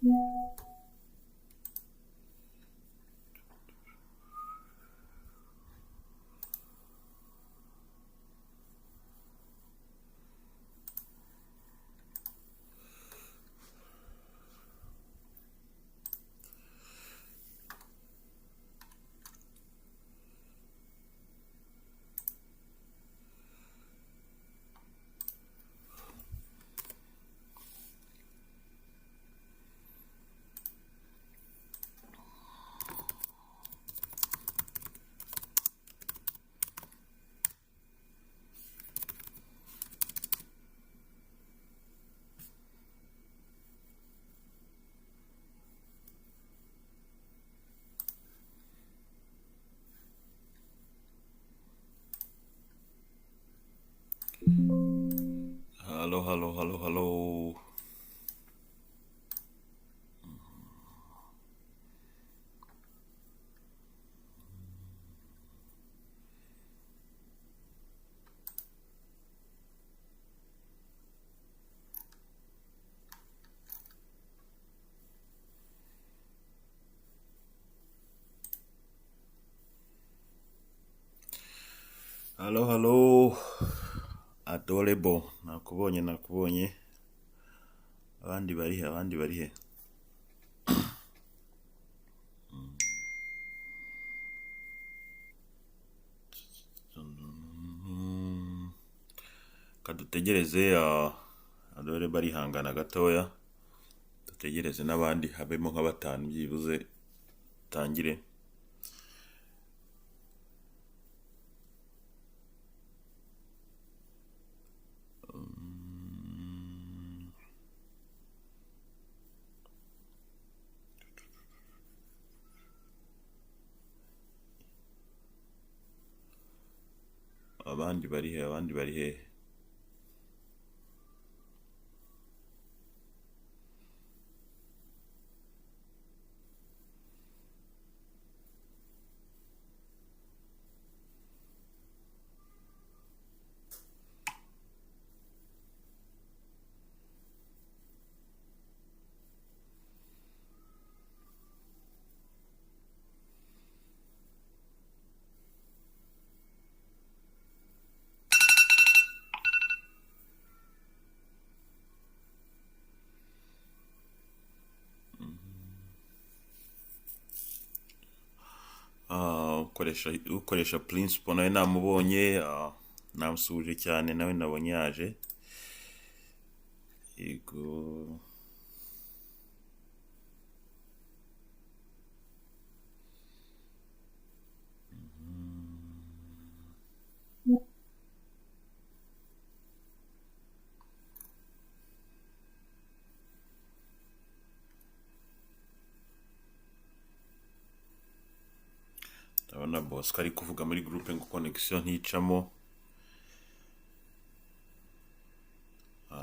Halo, halo, halo, halo. Halo, halo. Adorable. Nakubonye, nakubonye. Abandi bari he? Abandi bari he? Kadutegereze Adorable arihangana gatoya. Dutegereze n'abandi habemo nka batanu byibuze tangire. Abandi bari he? Abandi bari he? Ukoresha Principal nawe namubonye, namusuhuje cyane nawe nabonye yaje. Yego. Ndabona Bosco ari kuvuga muri groupe ngo connection nticamo.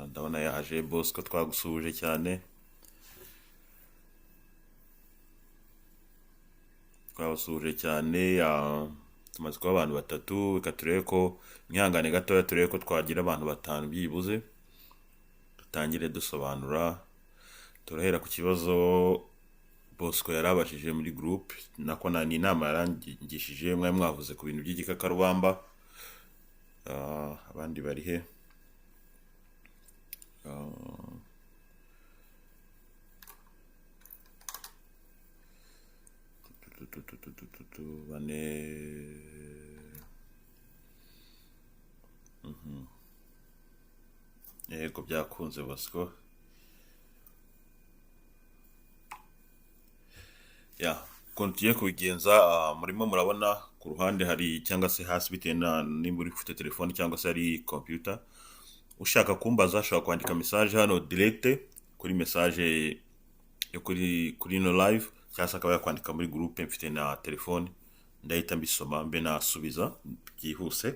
Ndabona yaje. Bosco, twagusuhuje cyane. Twabasuhuje cyane. Tumaze kuba abantu batatu. Reka turebe ko mwihangane gatoya, turebe ko twagira abantu batanu byibuze. Dutangire dusobanura. Turahera ku kibazo Bosco yarabajije muri groupe, nako ni inama yarangishije. Mwari mwavuze ku bintu by'igikakarubamba. Abandi bari he? Tu, tu, tu, tu, tu, tu, bane. Yego, byakunze Bosco. Ya, ukuntu tugiye kubigenza, murimo murabona ku ruhande hari cyangwa se hasi, bitewe na nimba uri ufite telefone cyangwa se ari computer. Ushaka kumbaza ashobora kwandika message hano direct kuri message yo kuri ino live, cyangwa se akaba yakwandika muri groupe. Mfite na telefone, ndahita mbisoma mbe nasubiza byihuse.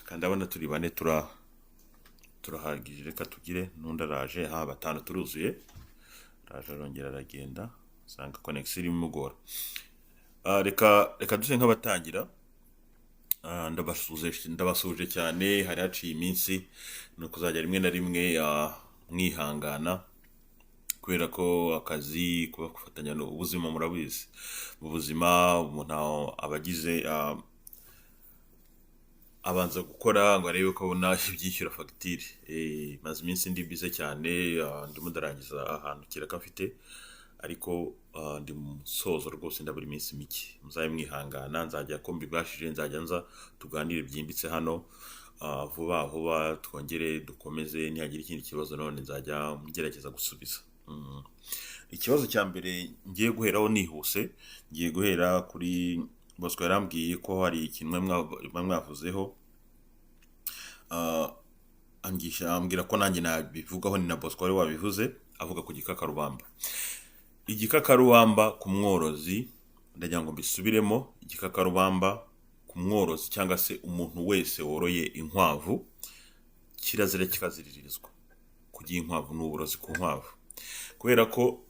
Kandi ndabona turi bane, turahagije. Reka tugire n'undi araje. Ha, batanu turuzuye. Araje arongera aragenda, usanga connection irimo imugora. Reka duse nk'abatangira. Ndabasuhuje cyane. Hari haciye iminsi, ni ukuzajya rimwe na rimwe mwihangana. Kubera ko akazi kuba gufatanya n'ubuzima, murabizi. Mu buzima umuntu aba agize abanza gukora ngo arebe ko abona ibyishyura fagitire. Maze iminsi ndi bize cyane, ndimo ndarangiza ahantu kiraka mfite, ariko ndi mu musozo rwose, ndabura iminsi mike. Muzabe mwihangana, nzajya ko mbibashije nzajya nza tuganire byimbitse hano vuba vuba, twongere dukomeze. Nihagira ikindi kibazo none nzajya ngerageza gusubiza. Ikibazo cya mbere ngiye guheraho nihuse, ngiye guhera kuri Bosco. Yarambwiye ko hari ikintu mwe mwavuzeho, angisha ambwira ko nanjye nabivugaho. Ni na Bosco wari wabivuze, avuga ku gikakarubamba. Igikakarubamba ku mworozi, ndagira ngo mbisubiremo, igikakarubamba ku mworozi cyangwa se umuntu wese woroye inkwavu, kirazira kikaziririzwa kurya inkwavu. Ni uburozi ku nkwavu, kubera ko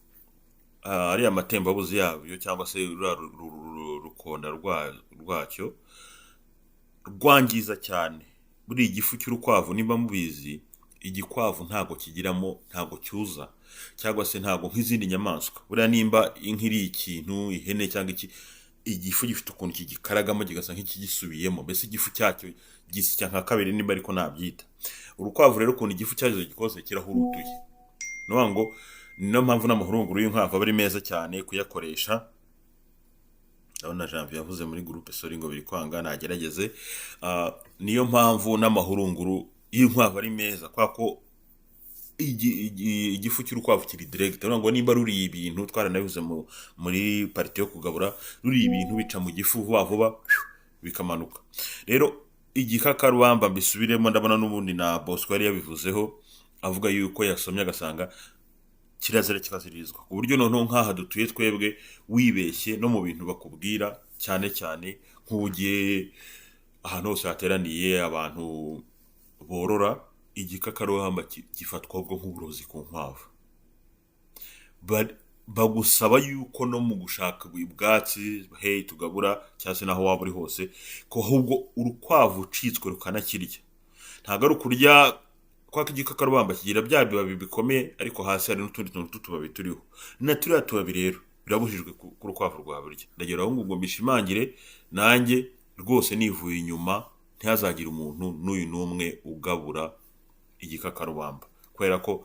ariya matembabuzi yabyo cyangwa se ruriya rukonda rwacyo rwangiza cyane buriya igifu cy'urukwavu. Niba mubizi, igikwavu ntabwo kigiramo, ntabwo cyuza cyangwa se ntabwo nk'izindi nyamaswa. Buriya nimba inka iriye ikintu, ihene cyangwa iki, igifu gifite ukuntu kigikaragamo kigasa nk'ikigisubiyemo, mbese igifu cyacyo gisya nka kabiri, nimba ariko nabyita. Urukwavu rero, ukuntu igifu cyacyo gikoze, kirahurutuye. Ni ukuvuga ngo ni niyo mpamvu n'amahurunguru y'inkwavu aba ari meza cyane kuyakoresha. Ndabona Janvier yavuze muri groupe, sorry, ngo biri kwanga, nagerageze. Niyo mpamvu n'amahurunguru y'inkwavu ari meza, kubera ko igifu cy'urukwavu kiri direct. Urumva ngo nimba ruriye ibintu, twaranabivuze muri partie yo kugabura, ruriye ibintu bica mu gifu vuba vuba bikamanuka. Rero igikakarubamba, mbisubiremo, ndabona n'ubundi na Bosco yari yabivuzeho, avuga yuko yasomye agasanga kirazira kikaziririzwa, ku buryo noneho nk'aha dutuye twebwe, wibeshye no mu bintu bakubwira, cyane cyane nk'ugiye ahantu hose hateraniye abantu borora, igikakarubamba gifatwa ubwo nk'uburozi ku nkwavu. Bagusaba yuko no mu gushaka ubwatsi, hey, tugabura cyangwa se n'aho waba uri hose, ko ahubwo urukwavu ucitswe rukanakirya, ntabwo ari ukurya, kwa ko igikakarubamba kigira bya bibabi bikomeye, ariko hasi hari n'utundi tuntu tw'utubabi turiho. Na turiya tubabi rero birabujijwe ku rukwavu rwaburya. Ndagira aho ngo mbishimangire nanjye rwose nivuye inyuma, ntihazagire umuntu n'uyu n'umwe ugabura igikakarubamba, kubera ko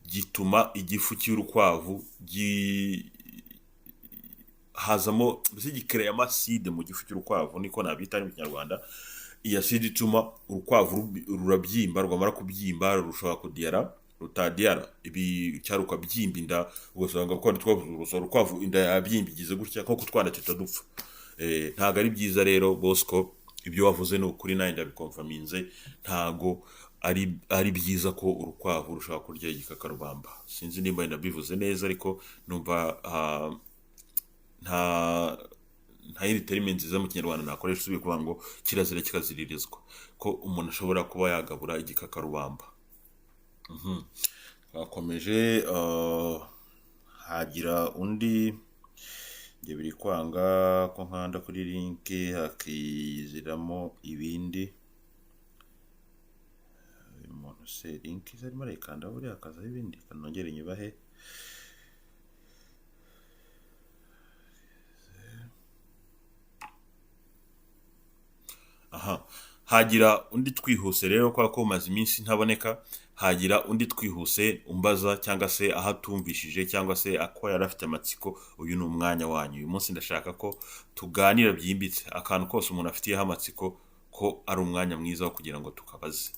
gituma igifu cy'urukwavu hazamo, mbese gikereya amaside mu gifu cy'urukwavu, niko nabyita mu Kinyarwanda. Iyi acide ituma urukwavu rurabyimba, rwamara kubyimba rushobora kudiyara, rutadiyara ibi cyangwa rukabyimba inda, ugasanga ko urukwavu inda yabyimba igize gutya, nko kutwana tuhita dupfa. Ntabwo ari byiza rero. Bosco, ibyo wavuze ni ukuri, nanjye ndabikonfaminze, ntago ari byiza ko urukwavu rushobora kurya igikakarubamba. Sinzi nimba ndabivuze neza, ariko numva nta yindi terme nziza mu Kinyarwanda nakoresha usubiye kuvuga ngo kirazira kikaziririzwa ko umuntu ashobora kuba yagabura igikakarubamba. Twakomeje, hagira undi. Njye biri kwanga ko nkanda kuri link hakiziramo ibindi. Uyu muntu se link arimo arayikanda buriya hakazaho ibindi? Kanongere nyubahe. Aha hagira undi twihuse rero, kubera ko maze iminsi ntaboneka, hagira undi twihuse umbaza cyangwa se aho atumvishije cyangwa se ako yari afite amatsiko. Uyu ni umwanya wanyu. Uyu munsi ndashaka ko tuganira byimbitse akantu kose umuntu afitiyeho amatsiko, ko ari umwanya mwiza wo kugira ngo tukabaze,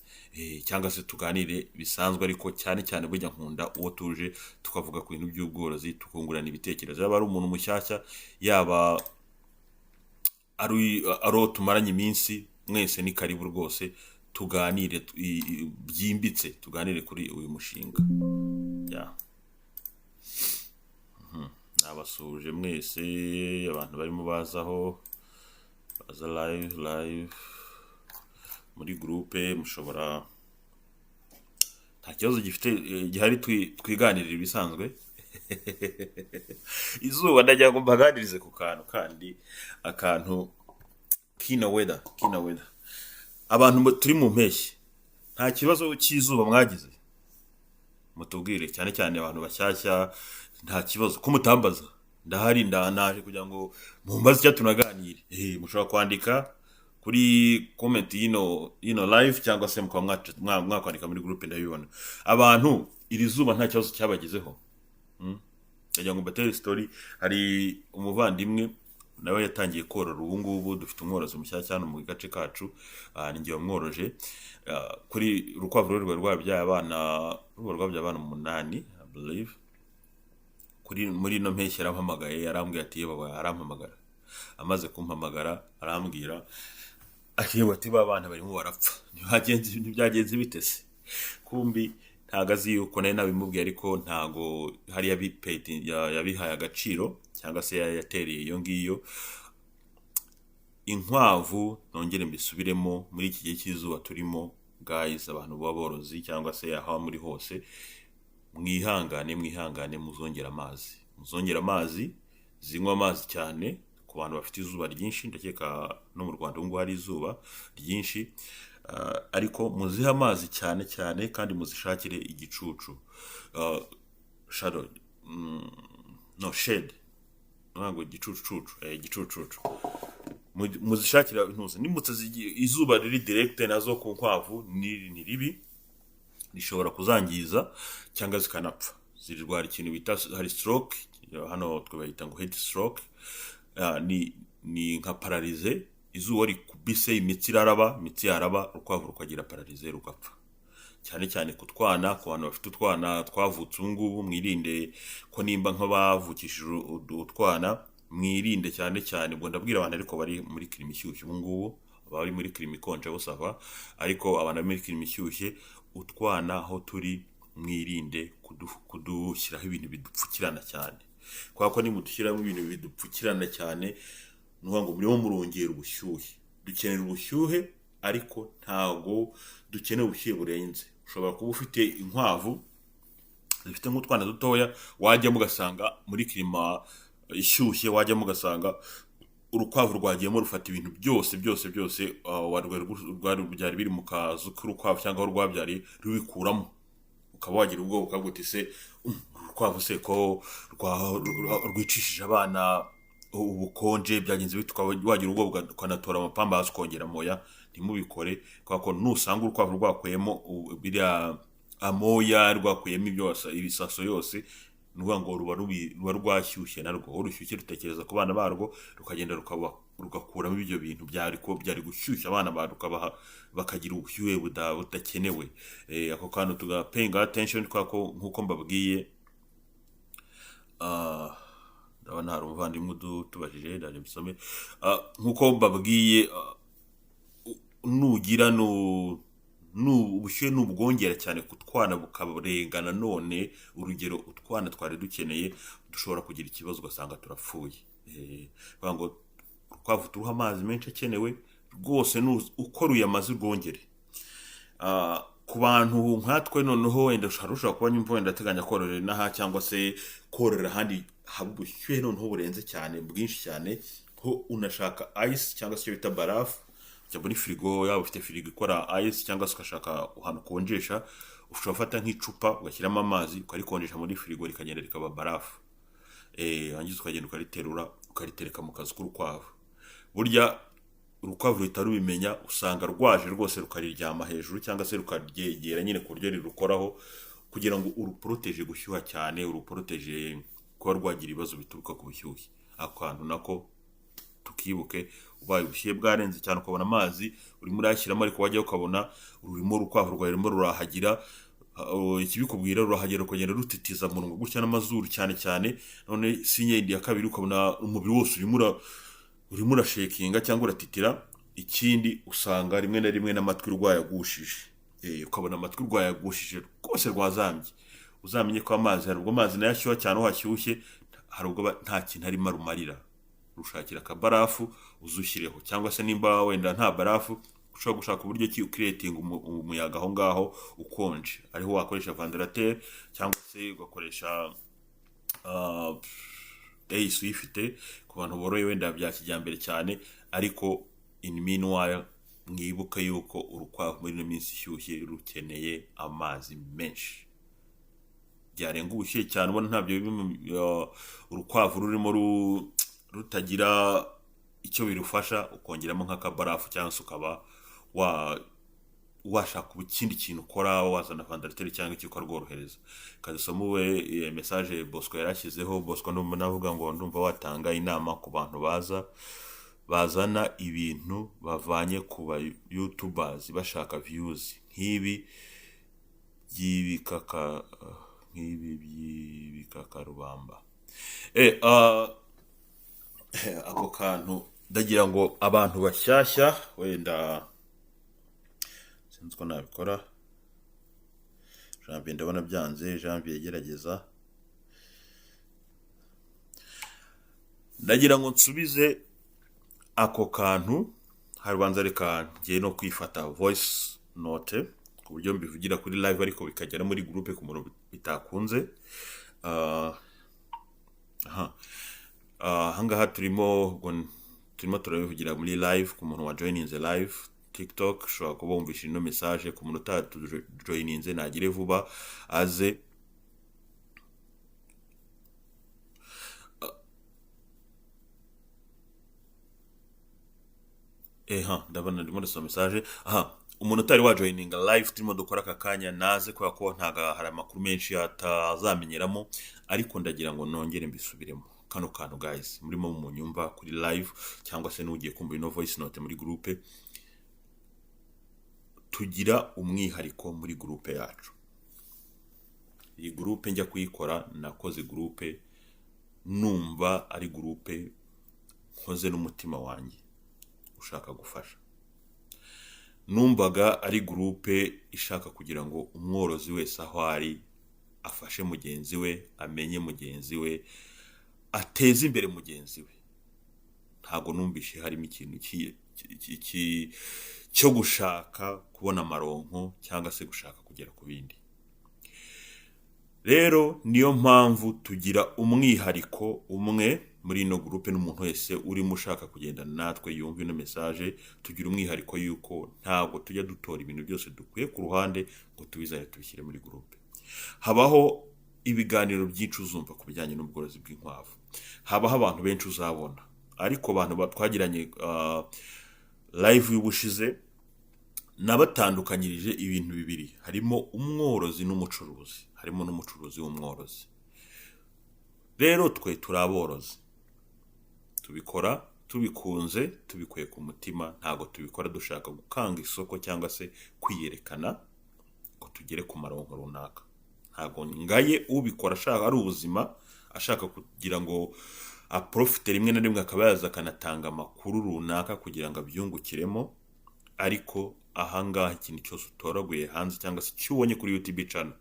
cyangwa se tuganire bisanzwe. Ariko cyane cyane burya nkunda uwo tuje tukavuga ku bintu by'ubworozi, tukungurana ibitekerezo, yaba ari umuntu mushyashya, yaba ari uwo tumaranye iminsi, mwese ni karibu rwose, tuganire byimbitse, tuganire kuri uyu mushinga. Ya. Nabasuhuje mwese abantu barimo bazaho, baza live muri groupe. Mushobora, nta kibazo gifite gihari, twiganirira ibisanzwe. Izuba, ndagira ngo mbaganirize ku kantu kandi, akantu kino weather, kino weather. Abantu turi mu mpeshyi, nta kibazo cy'izuba mwagize? Mutubwire, cyane cyane abantu bashyashya. Nta kibazo ko mutambaza, ndahari, ndanaje kugira ngo mumbaze icyo tunaganire. Mushobora kwandika kuri comment y'ino live, cyangwa se mukaba mwakwandika muri groupe, ndabibona. Abantu, iri zuba nta kibazo cyabagezeho? Ndagira ngo mbatere story. Hari umuvandimwe nawe yatangiye korora. Ubu ngubu dufite umworozi mushyashya hano mu gace kacu. Ni njye wamworoje. Kuri urukwavu rwe rwari rwabyaye abana, ruba rwabyaye abana 8, I believe. Kuri muri ino mpeshyi yarampamagaye, yarambwiye ati: "Yewe," arampamagara. Amaze kumpamagara arambwira ati: "Yewe," ati, "ba bana barimo barapfa." Ntibyagenze bite se? Kumbi ntago azi yuko nari nabimubwiye, ariko ntago hari yabihaye agaciro cyangwa se yatereye iyo ngiyo. Inkwavu, nongere mbisubiremo, muri iki gihe cy'izuba turimo, guys, abantu b'aborozi cyangwa se aho muri hose, mwihangane, mwihangane, muzongera amazi, muzongera amazi, zinywa amazi cyane. Ku bantu bafite izuba ryinshi, ndakeka no mu Rwanda ubu ngubu hari izuba ryinshi. Ariko muzihe amazi cyane cyane, kandi muzishakire igicucu. Shadow, no shade, ntabwo igicucucu, igicucucu. Muzishakira intuza nimutse izuba riri direct nazo ku nkwavu ni ribi, rishobora kuzangiza cyangwa zikanapfa, zirwara ikintu bita hari stroke, hano twbayita ngo heat stroke. Ni nka paralysie. Izuba rikubise imitsi iraraba, imitsi yaraba, urukwavu rukagira paralysie, rugapfa. Cyane cyane ku twana, ku bantu bafite utwana twavutse ubu ngubu, mwirinde ko nimba nk'abavukishije utwana, mwirinde cyane cyane. Ubwo ndabwira abantu ariko bari muri climat ishyushye ubu ngubu, abari muri climat ikonje bo ça va, ariko abantu bari muri climat ishyushye, utwana aho turi, mwirinde kudushyiraho ibintu bidupfukirana cyane, kubera ko nimudushyiramo ibintu bidupfukirana cyane, ni ukuvuga ngo murimo murongera ubushyuhe. Dukenera ubushyuhe, ariko ntago dukeneye ubushyuhe burenze. Ushobora kuba ufite inkwavu zifite nk'utwana dutoya, wajyamo ugasanga muri climat ishyushye, wajyamo ugasanga urukwavu rwagiyemo rufata ibintu byose byose byose, rwari byari biri mu kazu k'urukwavu cyangwa aho rwabyariye, rubikuramo, ukaba wagira ubwoba, ukavuga uti: "Se urukwavu se ko rwicishije abana ubukonje, byagenze bite?" Ukaba wagira ubwoba, ukanatora amapamba hasi ukongera amoya. Ntimubikore, kubera ko nusanga urukwavu rwakuyemo biriya amoya, rwakuyemo ibyo ibisaso yose, ni ukuvuga ngo ruba rwashyushye narwo. Aho rushyushye rutekereza ku bana barwo, rukagenda rugakuramo ibyo bintu byari ko byari gushyushya abana barwo, rukabaha bakagira ubushyuhe budakenewe. Ako kantu tugapayinga attention, kubera ko nk'uko mbabwiye, ndabona hari umuvandimwe udutubajije, ndaje mbisome. Nk'uko mbabwiye, nugira ubushyuhe nubwongera cyane ku twana bukarenga nanone urugero utwana twari dukeneye, dushobora kugira ikibazo ugasanga turapfuye. Kuvuga ngo urukwavu turuha amazi menshi akenewe rwose, uko ruyamaze urwongere. Ku bantu nkatwe noneho, wenda hari ushobora kuba nyumva wenda ateganya kororera inaha cyangwa se kororera ahandi haba ubushyuhe noneho burenze cyane, bwinshi cyane, ho unashaka ice cyangwa se icyo bita barafu, ujya muri firigo, yaba ufite firigo ikora ice cyangwa se ugashaka ahantu ukonjesha, ushobora gufata nk'icupa ugashyiramo amazi, ukarikonjesha muri firigo, rikagenda rikaba barafu. Warangiza ukagenda ukariterura, ukaritereka mu kazu k'urukwavu. Burya urukwavu ruhita rubimenya, usanga rwaje rwose rukariryama hejuru cyangwa se rukaryegera nyine ku buryo rirukoraho, kugira ngo uruporoteje gushyuha cyane, uruporoteje kuba rwagira ibibazo bituruka ku bushyuhe. Ako kantu nako tukibuke. Ubaye ubushyuhe bwarenze cyane, ukabona amazi urimo urayashyiramo, ariko wajyaho ukabona rurimo, urukwavu rwawe rurimo rurahagira, ikibikubwira rurahagera rukagenda rutitiza mu gutya n'amazuru cyane cyane. None signe yindi ya kabiri, ukabona umubiri wose urimo urashakinga cyangwa uratitira. Ikindi, usanga rimwe na rimwe n'amatwi rwayagushije. Ukabona amatwi rwayagushije rwose, rwazambye, uzamenye ko amazi, hari ubwo amazi nayo ashyuha cyane, aho hashyushye hari ubwo nta kintu arimo arumarira. Rushakira akabarafu uzushyireho, cyangwa se nimba wenda nta barafu, ushobora gushaka uburyo ki ucreatinga umuyaga aho ngaho ukonje, ariho wakoresha ventilateur cyangwa se ugakoresha AC uyifite, ku bantu boroye wenda bya kijyambere cyane. Ariko in meanwhile, mwibuke yuko urukwavu muri ino minsi ishyushye rukeneye amazi menshi. Byarenga ubushyuhe cyane, ubona ntabyo urukwavu rurimo rutagira icyo birufasha, ukongeramo nk'akabarafu, cyangwa se ukaba washaka ikindi kintu ukora, wazana ventilateur cyangwa iki, ukarworohereza. Kadusoma we message Bosco yarashyizeho. Bosco, ndumva navuga ngo ndumva watanga inama ku bantu baza bazana ibintu bavanye ku ba youtubers bashaka views, nk'ibi by'ibikakarubamba. Ako kantu ndagira ngo abantu bashyashya, wenda sinzi ko nabikora. Janvier, ndabona byanze. Janvier, gerageza. Ndagira ngo nsubize ako kantu. Harubanza reka ngiye no kwifata voice note ku buryo mbivugira kuri live, ariko bikagera muri groupe ku muntu bitakunze. Aha ahangaha turimo turabivugira muri live. Ku muntu wa joininze live TikTok, ushobora kuba wumvishe ino message. Ku muntu utatujoininze, nagire vuba aze. Eha, ndabona ndimo ndasoma message. Aha, umuntu utari wajoininga live turimo dukora aka kanya naze, kubera ko ntago hari amakuru menshi atazamenyeramo. Ariko ndagira ngo nongere mbisubiremo kano kantu, guys, murimo munyumva kuri live cyangwa se n'ugiye kumva ino voice note muri groupe. Tugira umwihariko muri groupe yacu. Iyi groupe njya kuyikora, nakoze groupe numva ari groupe nkoze n'umutima wanjye ushaka gufasha. Numvaga ari groupe ishaka kugira ngo umworozi wese aho ari afashe mugenzi we, amenye mugenzi we, ateze imbere mugenzi we. Ntabwo numvishe harimo ikintu cyo gushaka kubona amaronko cyangwa se gushaka kugera ku bindi. Rero niyo mpamvu tugira umwihariko umwe muri ino groupe, n'umuntu wese urimo ushaka kugendana natwe yumva ino message. Tugira umwihariko yuko ntabwo tujya dutora ibintu byose dukwiye ku ruhande ngo tubizane tubishyire muri groupe. Habaho ibiganiro byinshi uzumva ku bijyanye n'ubworozi bw'inkwavu, habaho abantu benshi uzabona, ariko abantu twagiranye live y'ubushize nabatandukanyirije ibintu bibiri: harimo umworozi n'umucuruzi, harimo n'umucuruzi w'umworozi. Rero twe turi aborozi, tubikora tubikunze, tubikuye ku mutima. Ntabwo tubikora dushaka gukanga isoko cyangwa se kwiyerekana ngo tugere ku maronko runaka. Ntabwo ngaye ubikora ashaka ari ubuzima, ashaka kugira ngo aprofite, rimwe na rimwe akaba yaza akanatanga amakuru runaka kugira ngo abyungukiremo. Ariko ahangaha ikintu cyose utoraguye hanze cyangwa se icyo ubonye kuri YouTube channel,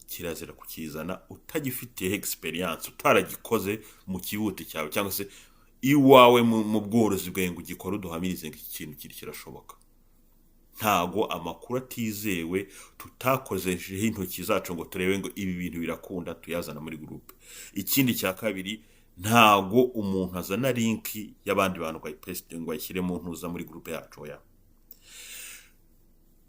kirazira kukizana utagifitiye experience, utaragikoze mu kibuti cyawe cyangwa se iwawe mu bworozi bwawe ngo ugikore, uduhamirize ngo iki kintu kiri kirashoboka. Ntago amakuru atizewe, tutakoreshejeho intoki zacu ngo turebe ngo ibi bintu birakunda, tuyazana muri groupe. Ikindi cya kabiri, ntago umuntu azana link y'abandi bantu ngo ayipaste, ngo ayishyire mu ntuza muri groupe yacu. Oya,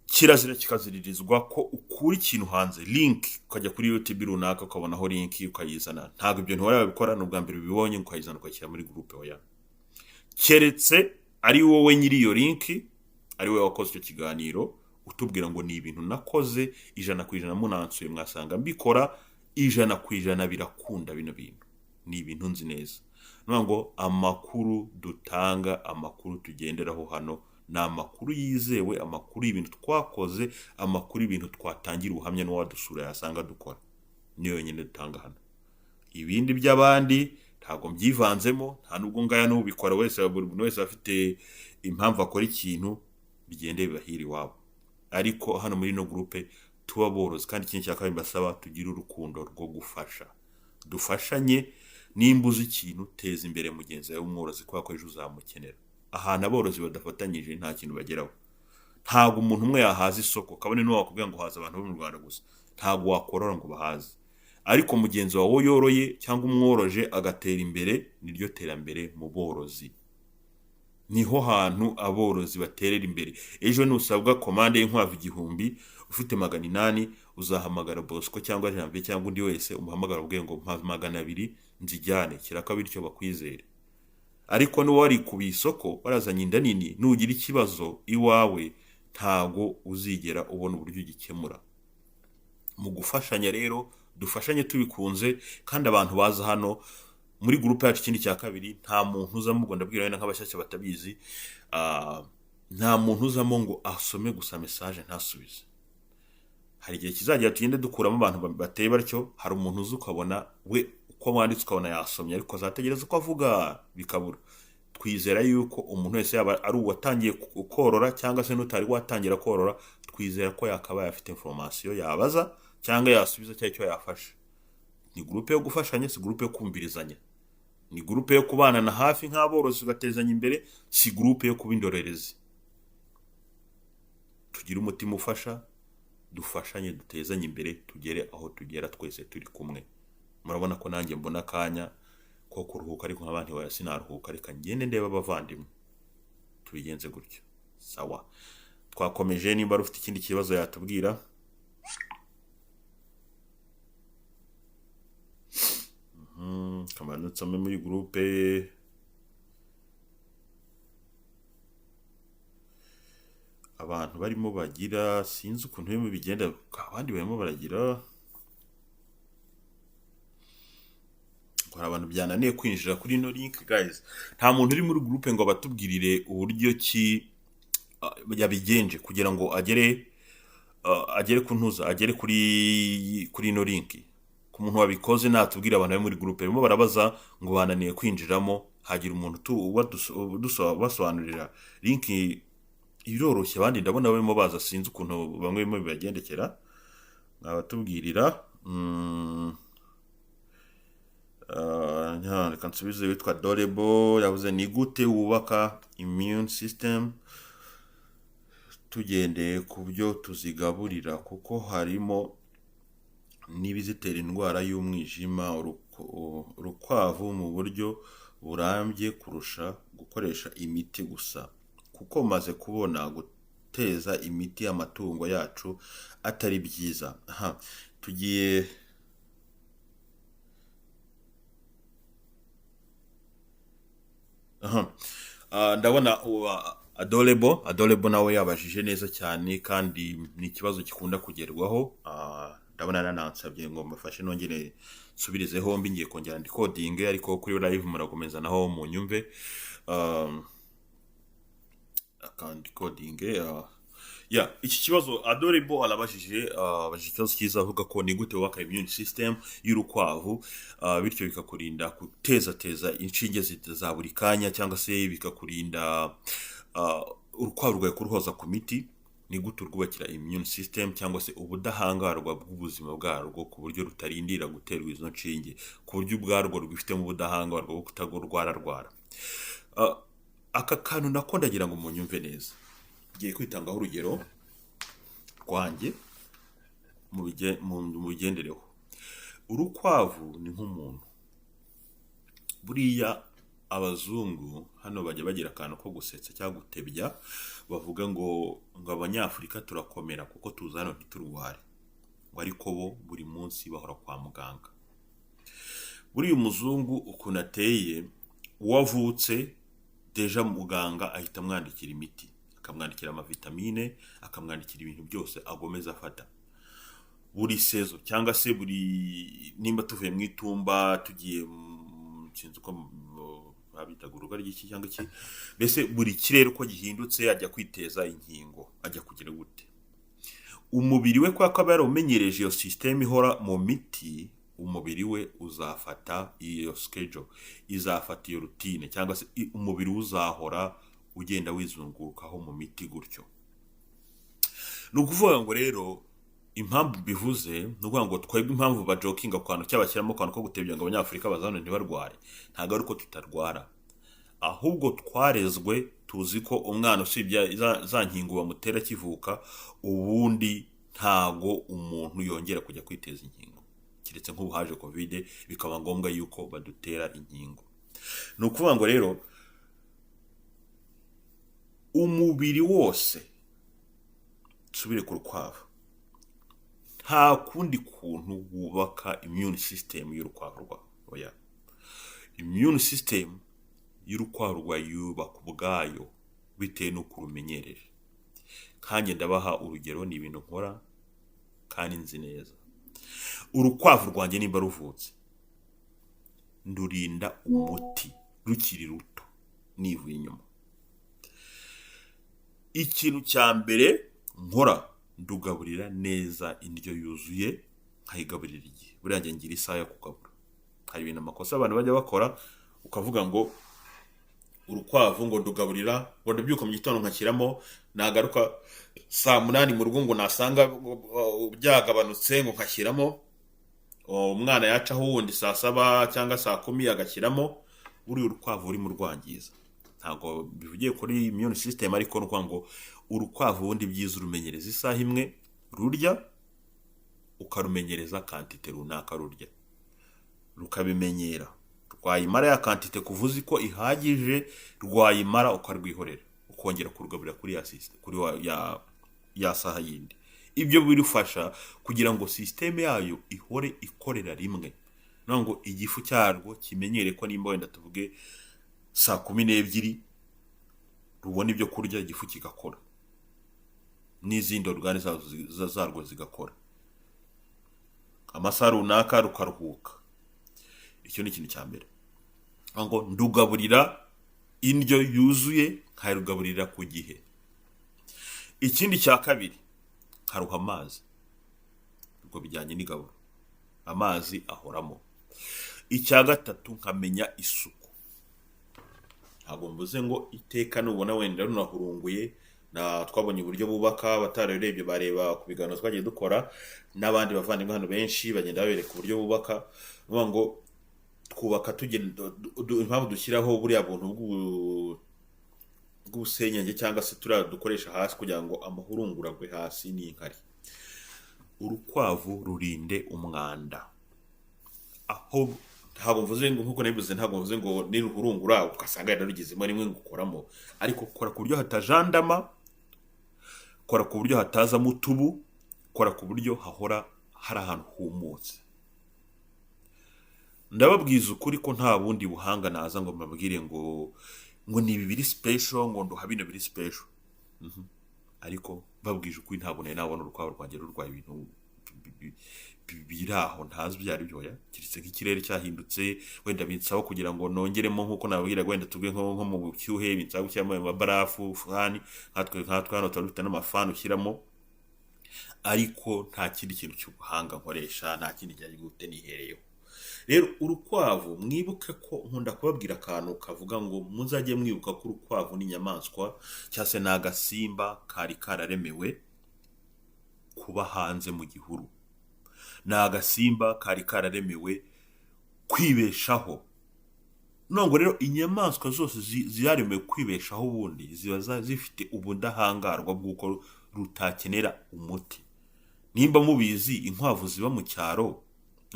kirazira kikaziririzwa ko ukura ikintu hanze, link, ukajya kuri YouTube runaka ukabonaho link ukayizana. Ntabwo ibyo ntiwari wabikora, ni ubwa mbere ubibonye, ukayizana ukayishyira muri groupe. Oya, keretse ari wowe nyiri iyo link, ari wowe wakoze icyo kiganiro, utubwira ngo ni ibintu nakoze 100%, munansuye mwasanga mbikora 100%, birakunda, bino bintu ni ibintu nzi neza. Ni ngo amakuru dutanga, amakuru tugenderaho hano ni amakuru yizewe, amakuru y'ibintu twakoze, amakuru y'ibintu twatangira ubuhamya n'uwadusura yasanga dukora, niyo yonyine dutanga hano. Ibindi by'abandi ntabwo mbyivanzemo, nta nubwo ngaya n'ubikora wese. Buri muntu wese afite impamvu akora ikintu, bigende bibahira iwabo. Ariko hano muri ino groupe tuba borozi. Kandi ikindi cya kabiri mbasaba, tugire urukundo rwo gufasha, dufashanye. Nimba uzi ikintu, teza imbere mugenzi wawe w'umworozi, kubera ko ejo uzamukenera. Ahantu aborozi badafatanyije nta kintu bageraho. Ntabwo umuntu umwe yahaza isoko, kabone n'uwo wakubwira ngo haza abantu bo mu Rwanda gusa, ntabwo wakorora ngo bahaze. Ariko mugenzi wawe yoroye cyangwa umworoje agatera imbere, niryo terambere mu borozi. Niho hantu aborozi baterera imbere. Ejo nusabwa komande y'inkwavu 1000, Ufite 800 uzahamagara Bosco cyangwa Janvier cyangwa undi wese, umuhamagara ubwiye ngo mpa 200 nzijyane kiraka, bityo bakwizere. Ariko n'uba warikubiye isoko, warazanye inda nini, nugira ikibazo iwawe ntago uzigera ubona uburyo ugikemura. Mu gufashanya rero, dufashanye tubikunze, kandi abantu baza hano muri groupe yacu, ikindi cya kabiri, nta muntu uzamo, ubwo ndabwira wenda nk'abashyashya batabizi, nta muntu uzamo ngo asome gusa message ntasubize. Hari igihe kizagera tugende dukuramo abantu bateye batyo. Hari umuntu uzi ukabona we uko wanditse ukabona yasomye, ariko azategereza uko avuga bikabura. Twizera yuko umuntu wese, yaba ari uwatangiye korora cyangwa se n'utari watangira korora, twizera ko yakabaye afite information yabaza cyangwa yasubiza cyangwa icyo yafasha. Ni groupe yo gufashanya, si groupe yo kumvirizanya. Ni groupe yo kubanana hafi nk'aborozi, tugatezanya imbere, si groupe yo kuba indorerezi. Tugire umutima ufasha, dufashanye, dutezanye imbere, tugere aho tugera twese turi kumwe. Murabona ko nanjye mbona akanya ko kuruhuka, ariko nk'abandi waya sinaruhuka, reka ngende ndebe abavandimwe. Tubigenze gutyo. Sawa, twakomeje. Nimba ari ufite ikindi kibazo yatubwira. Kamanutse muri groupe. Abantu barimo bagira, sinzi ukuntu birimo bigenda, abandi barimo baragira ngo hari abantu byananiye kwinjira kuri ino link. Guys, nta muntu uri muri groupe ngo abatubwirire uburyo ki yabigenje kugira ngo agere ku ntuza, agere kuri ino link. Ku muntu wabikoze natubwira. Abantu bari muri groupe barimo barabaza ngo bananiye kwinjiramo. Hagira umuntu ubasobanurira. Link iroroshye. Abandi ndabona barimo baza, sinzi ukuntu bamwe barimo bibagendekera, mwabatubwirira. Reka nsubize witwa Dorebo, yavuze ni gute wubaka immune system tugendeye ku byo tuzigaburira, kuko harimo n'ibizitera indwara y'umwijima urukwavu mu buryo burambye kurusha gukoresha imiti gusa, kuko maze kubona guteza imiti amatungo yacu atari byiza. Aha tugiye. Aha. Ndabona uwa Adorebo nawe yabajije neza cyane, kandi ni ikibazo gikunda kugerwaho. Ndabona nanansabye ngo mbafashe nongere nsubirize hombi. Ngiye kongera ndikodinge, ariko kuri live murakomeza naho munyumve. Akandikodinge ya iki kibazo Adorebo arabajije, abajije ikibazo cyiza, avuga ko ni gute wubaka immune system y'urukwavu, bityo bikakurinda gutezateza inshinge za buri kanya, cyangwa se bikakurinda urukwavu rwawe kuruhoza ku miti. Ni gute urwubakira immune system cyangwa se ubudahangarwa bw'ubuzima bwarwo, ku buryo rutarindira guterwa izo nshinge, ku buryo ubwarwo rwifitemo ubudahangarwa bwo kutagurwararwara? Aka kantu nako ndagira ngo munyumve neza. Ngiye kwitangaho urugero rwanjye, mubigendereho. Urukwavu ni nk'umuntu. Buriya abazungu hano bajya bagira akantu ko gusetsa cyangwa gutebya, bavuga ngo Abanyafurika turakomera kuko tuza hano ntiturware, ngo ariko bo buri munsi bahora kwa muganga. Buriya umuzungu ukuntu ateye, uwo avutse déjà muganga ahita amwandikira imiti, akamwandikira amavitamine, akamwandikira ibintu byose agomeza afata buri saison, cyangwa se buri, nimba tuvuye mu itumba tugiye sinzi uko babitaga, urugo ry'iki cyangwa iki, mbese buri kirere uko gihindutse ajya kwiteza inkingo, ajya kugira gute. Umubiri we, kubera ko aba yarawumenyereje iyo système ihora mu miti, umubiri we uzafata iyo schedule, izafata iyo routine, cyangwa se umubiri we uzahora ugenda wizungurukaho mu miti gutyo. Ni ukuvuga ngo rero, impamvu bivuze, ni ukuvuga ngo twebwe impamvu bajokinga ku kantu cyangwa bashyiramo akantu ko gutebya ngo Abanyafurika baza hano ntibarware, ntabwo ari uko tutarwara, ahubwo twarezwe tuzi ko umwana usibye za nkingo bamutera akivuka, ubundi ntago umuntu yongera kujya kwiteza inkingo, keretse nk'ubu haje COVID bikaba ngombwa yuko badutera inkingo. Ni ukuvuga ngo rero umubiri wose, nsubire ku rukwavu. Nta kundi kuntu wubaka immune system y'urukwavu rwawe. Oya, immune system y'urukwavu rwawe yubaka ubwayo bitewe n'uko urumenyereje. Nkanjye ndabaha urugero, ni ibintu nkora kandi nzi neza. Urukwavu rwanjye nimba ruvutse, ndurinda umuti rukiri ruto nivuye inyuma. Ikintu cya mbere nkora, ndugaburira neza indyo yuzuye, nkayigaburira igihe. Buriya njye ngira isaha yo kugabura. Hari ibintu, amakosa abantu bajya bakora, ukavuga ngo urukwavu ngo ndugaburira, ngo ndabyuka mu gitondo nkashyiramo, nagaruka saa 8 mu rugo ngo nasanga byagabanutse ngo nkashyiramo, umwana yacaho wundi saa 7 cyangwa saa 10 agashyiramo. Buriya urukwavu urimo urwangiza. Ntabwo bivugiye kuri immune system, ariko ni ukuvuga ngo urukwavu ubundi byiza urumenyereza isaha imwe rurya, ukarumenyereza quantité runaka rurya, rukabimenyera. Rwayimara ya quantité, kuva uzi ko ihagije, rwayimara ukarwihorera, ukongera kurugaburira kuri ya kuri ya saha yindi. Ibyo birufasha kugira ngo système yayo ihore ikorera rimwe, ni ngo igifu cyarwo kimenyere ko nimba wenda tuvuge saa 12 rubona ibyo kurya, igifu kigakora n'izindi organes zarwo zigakora amasaha runaka, rukaruhuka. Icyo ni ikintu cya mbere, ngo ndugaburira indyo yuzuye, nkarugaburira ku gihe. Ikindi cya kabiri, nkaruha amazi. Ubwo bijyanye n'igaburo, amazi ahoramo. Icya gatatu, nkamenya isuku. Ntabwo mvuze ngo iteka nubona wenda runahurunguye na twabonye uburyo bubaka. Abatarabirebye bareba ku biganiro twagiye dukora n'abandi bavandimwe hano benshi, bagenda babereka uburyo bubaka. Ni ukuvuga ngo twubaka tugenda impamvu dushyiraho buriya buntu bw'ubusenyenge cyangwa se turiya dukoresha hasi kugira ngo amahurunguru agwe hasi n'inkari. Urukwavu rurinde umwanda. Aho ntabwo mvuze ngo, nkuko nabivuze, ntabwo mvuze ngo niruhurungura ugasanga yenda rugezemo rimwe ngo ukoramo, ariko kora ku buryo hatajandama, kora ku buryo hatazamo utubu, kora ku buryo hahora hari ahantu humutse. Ndababwiza ukuri ko nta bundi buhanga naza ngo mbabwire ngo ni ibi biri special, ngo nduha bino biri special. Ariko babwije ukuri, ntabwo nari nabona urukwavu rwanjye rurwaye ibintu biri aho ntazi ibyo ari byo. Oya, keretse nk'ikirere cyahindutse, wenda binsaba kugira ngo nongeremo, nk'uko nababwiraga, wenda tuvuge nko mu bushyuhe binsaba gushyiramo ayo mabarafu, fan. Nkatwe hano tuba dufite n'amafani ushyiramo, ariko nta kindi kintu cy'ubuhanga nkoresha, nta kindi cyari gute nihereyeho. Rero urukwavu, mwibuke ko nkunda kubabwira akantu kavuga ngo muzajye mwibuka ko urukwavu ni inyamaswa cyangwa se ni agasimba kari kararemewe kuba hanze mu gihuru, ni agasimba kari kararemewe kwibeshaho. Nubwo rero inyamaswa zose zaremewe kwibeshaho, ubundi ziba zifite ubudahangarwa bw'uko rutakenera umuti. Nimba mubizi, inkwavu ziba mu cyaro,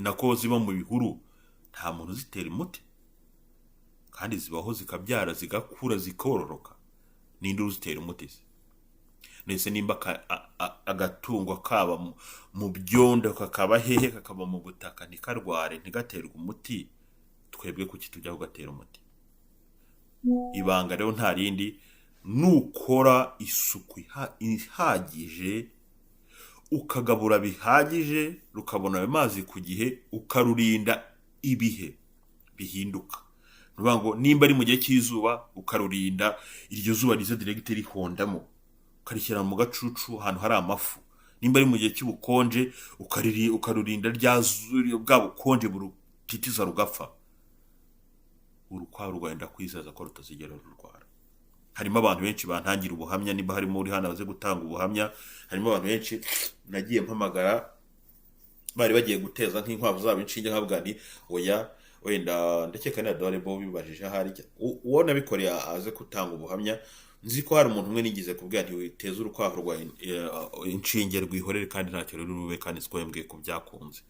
nako ziba mu bihuru, nta muntu uzitera umuti, kandi zibaho, zikabyara, zigakura, zikororoka. Ninde uzitera umuti se? Ndetse nimba agatungo kaba mu byondo, kakaba hehe, kakaba mu butaka, ntikarware, ntigaterwe umuti, twebwe kuki tujya kugatera umuti? Ibanga rero nta rindi, nukora isuku ihagije, ukagabura bihagije, rukabona ayo mazi ku gihe, ukarurinda ibihe bihinduka. Ni ukuvuga ngo nimba ari mu gihe cy'izuba, ukarurinda iryo zuba riza direct rihondamo, ukarishyira mu gacucu ahantu hari amafu. Nimba ari mu gihe cy'ubukonje, ukarurinda bwa bukonje burutitiza rugapfa. Urukwavu rwenda kwizeza ko rutazigera rurwara. Harimo abantu benshi bantangira ubuhamya. Niba harimo uri hano aze gutanga ubuhamya. Harimo abantu benshi nagiye mpamagara bari bagiye guteza nk'inkwavu zabo inshinge, nkavuga nti oya. Wenda ndakeka na dore bo bibajije ahari uwo nabikoreye aze gutanga ubuhamya. Nzi ko hari umuntu umwe nigeze kubwira nti witeze urukwavu rwa inshinge, rwihorere, kandi ntacyo ruri bube, kandi siko yambwiye ko byakunze.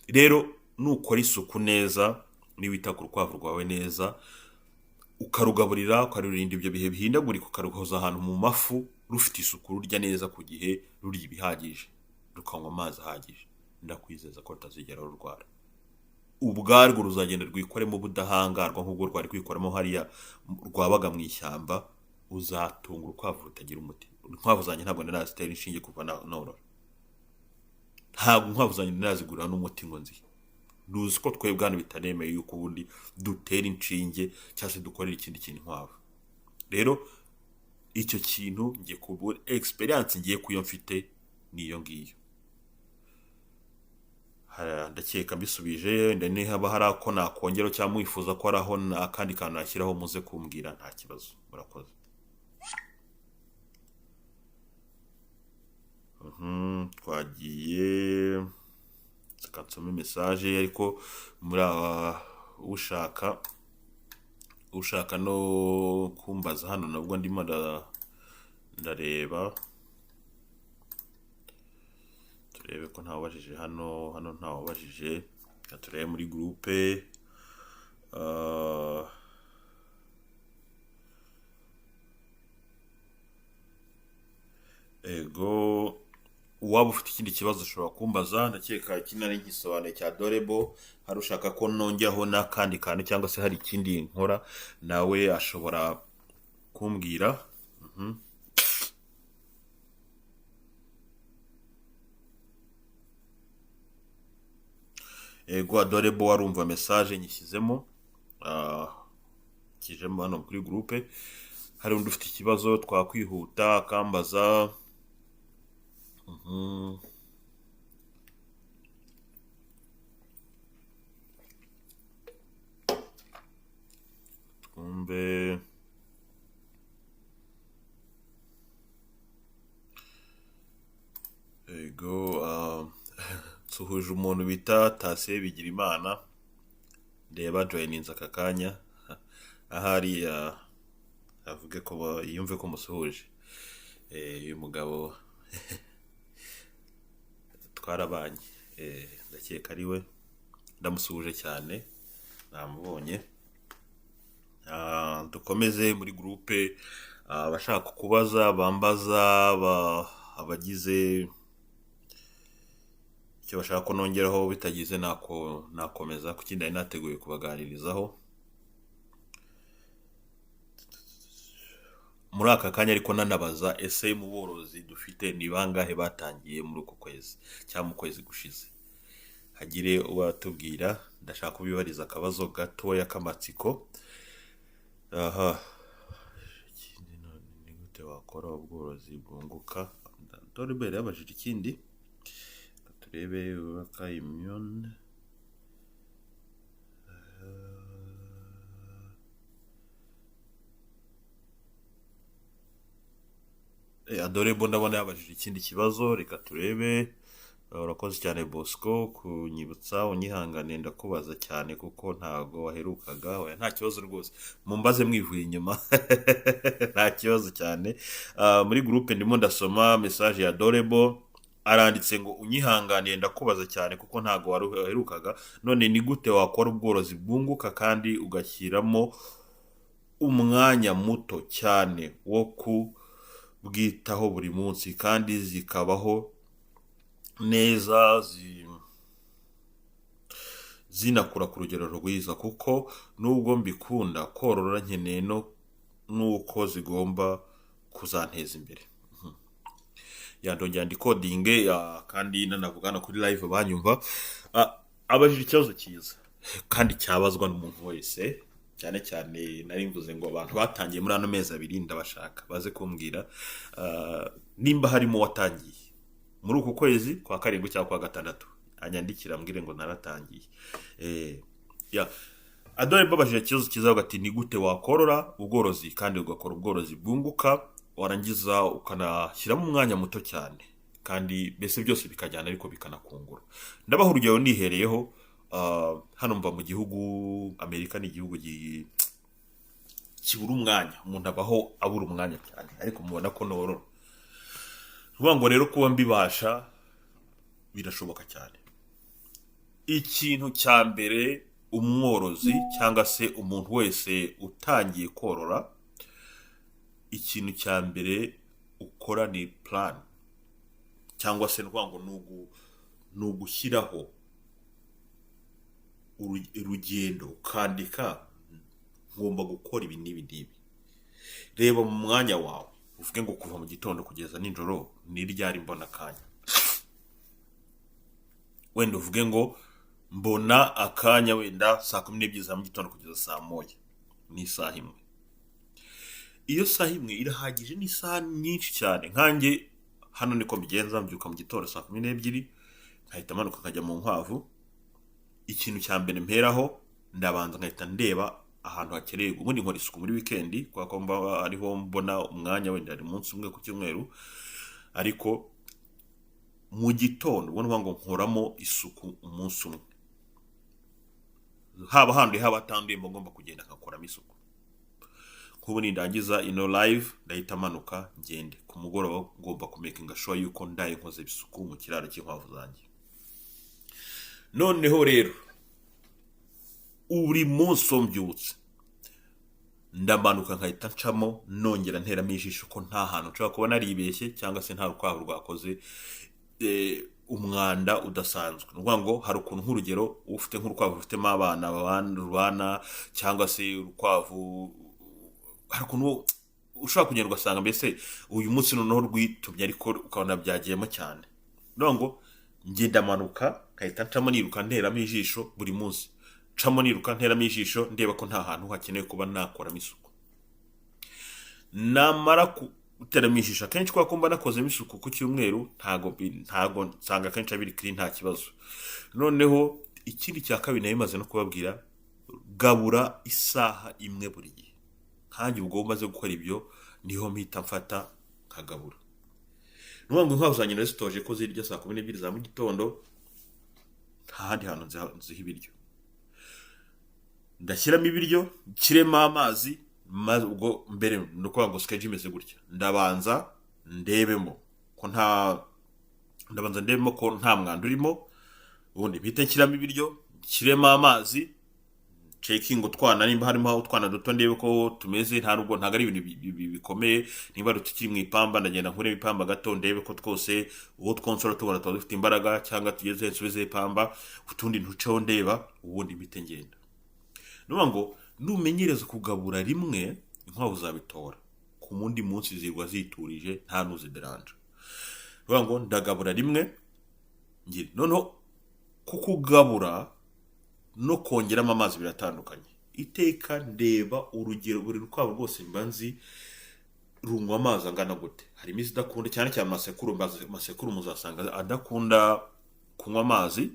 Rero nukora isuku neza, niwita ku rukwavu rwawe neza, ukarugaburira, ukarurinda ibyo bihe bihindagurika, ukaruhoza ahantu mu mafu, rufite isuku, rurya neza ku gihe, rurya ibihagije. rukanywa amazi ahagije, ndakwizeza ko rutazigera rurwara. Ubwarwo ruzagenda rwikoremo ubudahangarwa nk'ubwo rwari kwikoramo hariya rwabaga mu ishyamba. Uzatunga urukwavu rutagira umuti. Inkwavu zanjye ntabwo narazitera inshinge kuva norora, ntabwo inkwavu zanjye narazigurira n'umuti ngo nzihe. Ntuzi ko twebwe hano bitanemeye yuko ubundi dutera inshinge cyangwa se dukorera ikindi kintu inkwavu. Rero icyo kintu ngiye kubura experience ngiye kuyo mfite niyo ngiyo. Ndakeka mbisubije. Wenda niba hari ako nakongera cyangwa mwifuza ko hari aho akandi kantu nashyiraho, muze kumbwira, nta kibazo. Murakoze. Twagiye, reka nsome message, ariko muri aba ushaka no kumbaza hano nabwo ndimo ndareba, turebe ko ntawubajije hano. Hano ntawubajije. Reka turebe muri groupe. Ego, uwaba ufite ikindi kibazo ushobora kumbaza. Ndakeka iki nari ngisobanuye cya Dorebo. Hari ushaka ko nongeraho n'akandi kantu cyangwa se hari ikindi nkora, nawe ashobora kumbwira. Ego, Adorebo, warumva message nyishyizemo, kijemo hano kuri groupe. Hari undi ufite ikibazo twakwihuta akambaza. Twumve. Ego, nsuhuje umuntu bita Tasiye Bigirimana, ndeba joyininze aka kanya, ahari avuge ko yumve ko musuhuje. Uyu mugabo twarabanye, ndakeka ari we, ndamusuhuje cyane, namubonye. Dukomeze muri groupe, abashaka kubaza bambaza, abagize icyo bashaka ko nongeraho, bitagize nakomeza ku kindi nari nateguye kubaganirizaho muri aka kanya. Ariko nanabaza, ese mu borozi dufite ni bangahe batangiye muri uku kwezi cyangwa mu kwezi gushize? Hagire ubatubwira, ndashaka kubibariza akabazo gatoya k'amatsiko. Aha, ikindi none ni gute wakora ubworozi bwunguka? Dore mbere yabajije ikindi. Reka turebe ubaka immune. Adorebo ndabona yabajije ikindi kibazo, reka turebe. Urakoze cyane Bosco kunyibutsa, unyihangane ndakubaza cyane kuko ntago waherukaga. Oya, nta kibazo rwose, mumbaze mwivuye inyuma, nta kibazo cyane. Muri groupe ndimo ndasoma message ya Dorebo, aranditse ngo unyihanganiye ndakubaza cyane kuko ntago waherukaga, none ni gute wakora ubworozi bwunguka kandi ugashyiramo umwanya muto cyane wo kubwitaho buri munsi kandi zikabaho neza zinakura ku rugero rwiza, kuko nubwo mbikunda korora nkeneye no nuko zigomba kuzanteza imbere. Yandongera ndikodinge kandi nanavuga hano kuri live banyumva. Abajije ikibazo cyiza kandi cyabazwa n'umuntu wese, cyane cyane nari mvuze ngo abantu batangiye muri ano mezi 2 ndabashaka baze kumbwira, nimba harimo watangiye muri uku kwezi kwa 7 cyangwa kwa 6, anyandikira ambwire ngo naratangiye. Ya Adore babajije ikibazo cyiza ati ni gute wakorora ubworozi kandi ugakora ubworozi bwunguka, warangiza ukanashyiramo umwanya muto cyane kandi mbese byose bikajyana ariko bikanakungura. Ndabaha urugero nihereyeho, hano mva mu gihugu Amerika, ni igihugu kibura umwanya, umuntu abaho abura umwanya cyane, ariko mubona ko norora. Vuga ngo rero kuba mbibasha birashoboka cyane. Ikintu cya mbere umworozi cyangwa se umuntu wese utangiye korora, ikintu cya mbere ukora ni plan. Cyangwa se ni ukuvuga ngo ni ugushyiraho urugendo, ukandika: ngomba gukora ibi n'ibi n'ibi. Reba mu mwanya wawe, uvuge ngo kuva mu gitondo kugeza nijoro ni ryari mbona akanya? Wenda uvuge ngo mbona akanya wenda saa 12 za mu gitondo kugeza saa 1, ni isaha imwe. Iyo saha imwe irahagije, ni isaha nyinshi cyane. Nkanjye hano niko mbigenza: mbyuka mu gitondo saa 12, nkahita manuka nkajya mu nkwavu. Ikintu cya mbere mperaho, ndabanza nkahita ndeba ahantu hakeneye. Ubundi nkora isuku muri wikendi, kubera ko mba ariho mbona umwanya, wenda hari umunsi umwe ku cyumweru. Ariko mu gitondo ubwo ni ukuvuga ngo nkoramo isuku umunsi umwe, haba handuye haba hatanduye, mba ngomba kugenda nkakoramo isuku. Nk'ubu nindangiza ino live, ndahita manuka ngende. Ku mugoroba ngomba kumakinga sure yuko ndaye nkoze isuku mu kiraro cy'inkwavu zanjye. Noneho rero buri munsi uwo mbyutse, ndamanuka nkahita ncamo, nongera nteramo ijisho ko nta hantu nshobora kuba naribeshye cyangwa se nta rukwavu rwakoze umwanda udasanzwe. Ni ukuvuga ngo hari ukuntu, nk'urugero, ufite nk'urukwavu rufitemo abana rubana, cyangwa se urukwavu, hari ukuntu ushobora kugenda ugasanga mbese uyu munsi noneho rwitumye, ariko ukabona byagiyemo cyane. Ni ukuvuga ngo njye ndamanuka nkahita ncamo niruka, nteramo ijisho buri munsi, ncamo niruka, nteramo ijisho, ndeba ko nta hantu hakenewe kuba nakoramo isuku. Namara guteramo ijisho, akenshi kubera ko mba nakozemo isuku ku cyumweru, ntago nsanga akenshi abiri kiri nta kibazo. Noneho ikindi cya kabiri nayo maze no kubabwira, gabura isaha imwe buri gihe. Nkanjye ubwo maze gukora ibyo, niho mpita mfata nkagabura. Ni ukuvuga ngo inkwavu zanjye nazitoje ko zirya saa 12 za mu gitondo. Nta handi hantu nziha ibiryo. Ndashyiramo ibiryo, nshyiremo amazi, maze ubwo mbere ni ukuvuga ngo schedule imeze gutya: ndabanza ndebemo ko nta mwanda urimo, ubundi mpite nshyiramo ibiryo, nshyiremo amazi, checkinga utwana nimba harimo utwana duto, ndebe ko tumeze. Nta nubwo ntabwo ari ibintu bikomeye. Niba tukiri mu ipamba, ndagenda nkuremo ipamba gato, ndebe ko twose uwo twonsora tubona tuba dufite imbaraga, cyangwa tugeze nsubize ipamba, utundi ntuceho ndeba, ubundi mpite ngenda. Ni ukuvuga ngo numenyereza kugabura rimwe, inkwavu zabitora ku wundi munsi zirwa ziturije, nta nuzideranja. Ni ukuvuga ngo ndagabura rimwe ngire. Noneho kukugabura no kongeramo amazi biratandukanye. Iteka ndeba urugero buri rukwavu rwose mba nzi runywa amazi angana gute. Harimo izidakunda cyane cyane amasekurume. Amasekurume muzasanga adakunda kunywa amazi,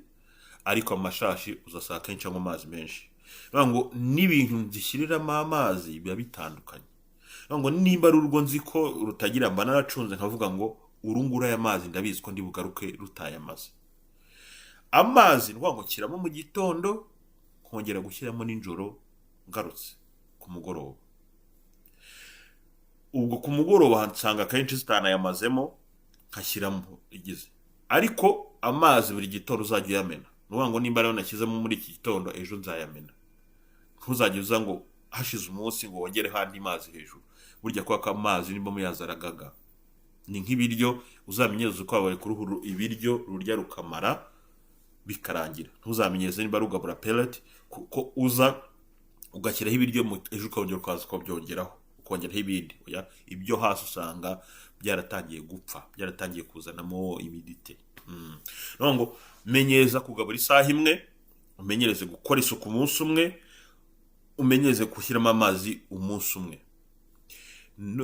ariko amashashi uzasanga akenshi anywa amazi menshi. Bivuga ngo n'ibintu nzishyiriramo amazi biba bitandukanye. Bivuga ngo nimba ari urwo nzi ko rutagira, mba naracunze nkavuga ngo uru nguru aya mazi ndabizi ko ndi bugaruke rutayamaze. Amazi ni ukuvuga ngo nshyiramo mu gitondo, nkongera gushyiramo nijoro ngarutse ku mugoroba. Ubwo ku mugoroba nsanga akenshi zitanayamazemo, nkashyiramo igize. Ariko amazi buri gitondo uzajya uyamena. Ni ukuvuga ngo nimba rero nashyizemo muri iki gitondo, ejo nzayamena. Ntuzajye uza ngo hashize umunsi ngo wongereho andi mazi hejuru. Burya kubera ko amazi nimba muyazi aragaga, ni nk'ibiryo. Uzamenyereze uko wawe kuruhu ibiryo rurya rukamara bikarangira. Ntuzamenyereze nimba rugabura pellet, kuko uza ugashyiraho ibiryo, ejo ukongera ukaza ukabyongeraho, ukongeraho ibindi. Oya, ibyo hasi usanga byaratangiye gupfa, byaratangiye kuzanamo humidité. Ni ukuvuga ngo menyereza kugabura isaha imwe, umenyereze gukora isuku umunsi umwe, umenyereze gushyiramo amazi umunsi umwe.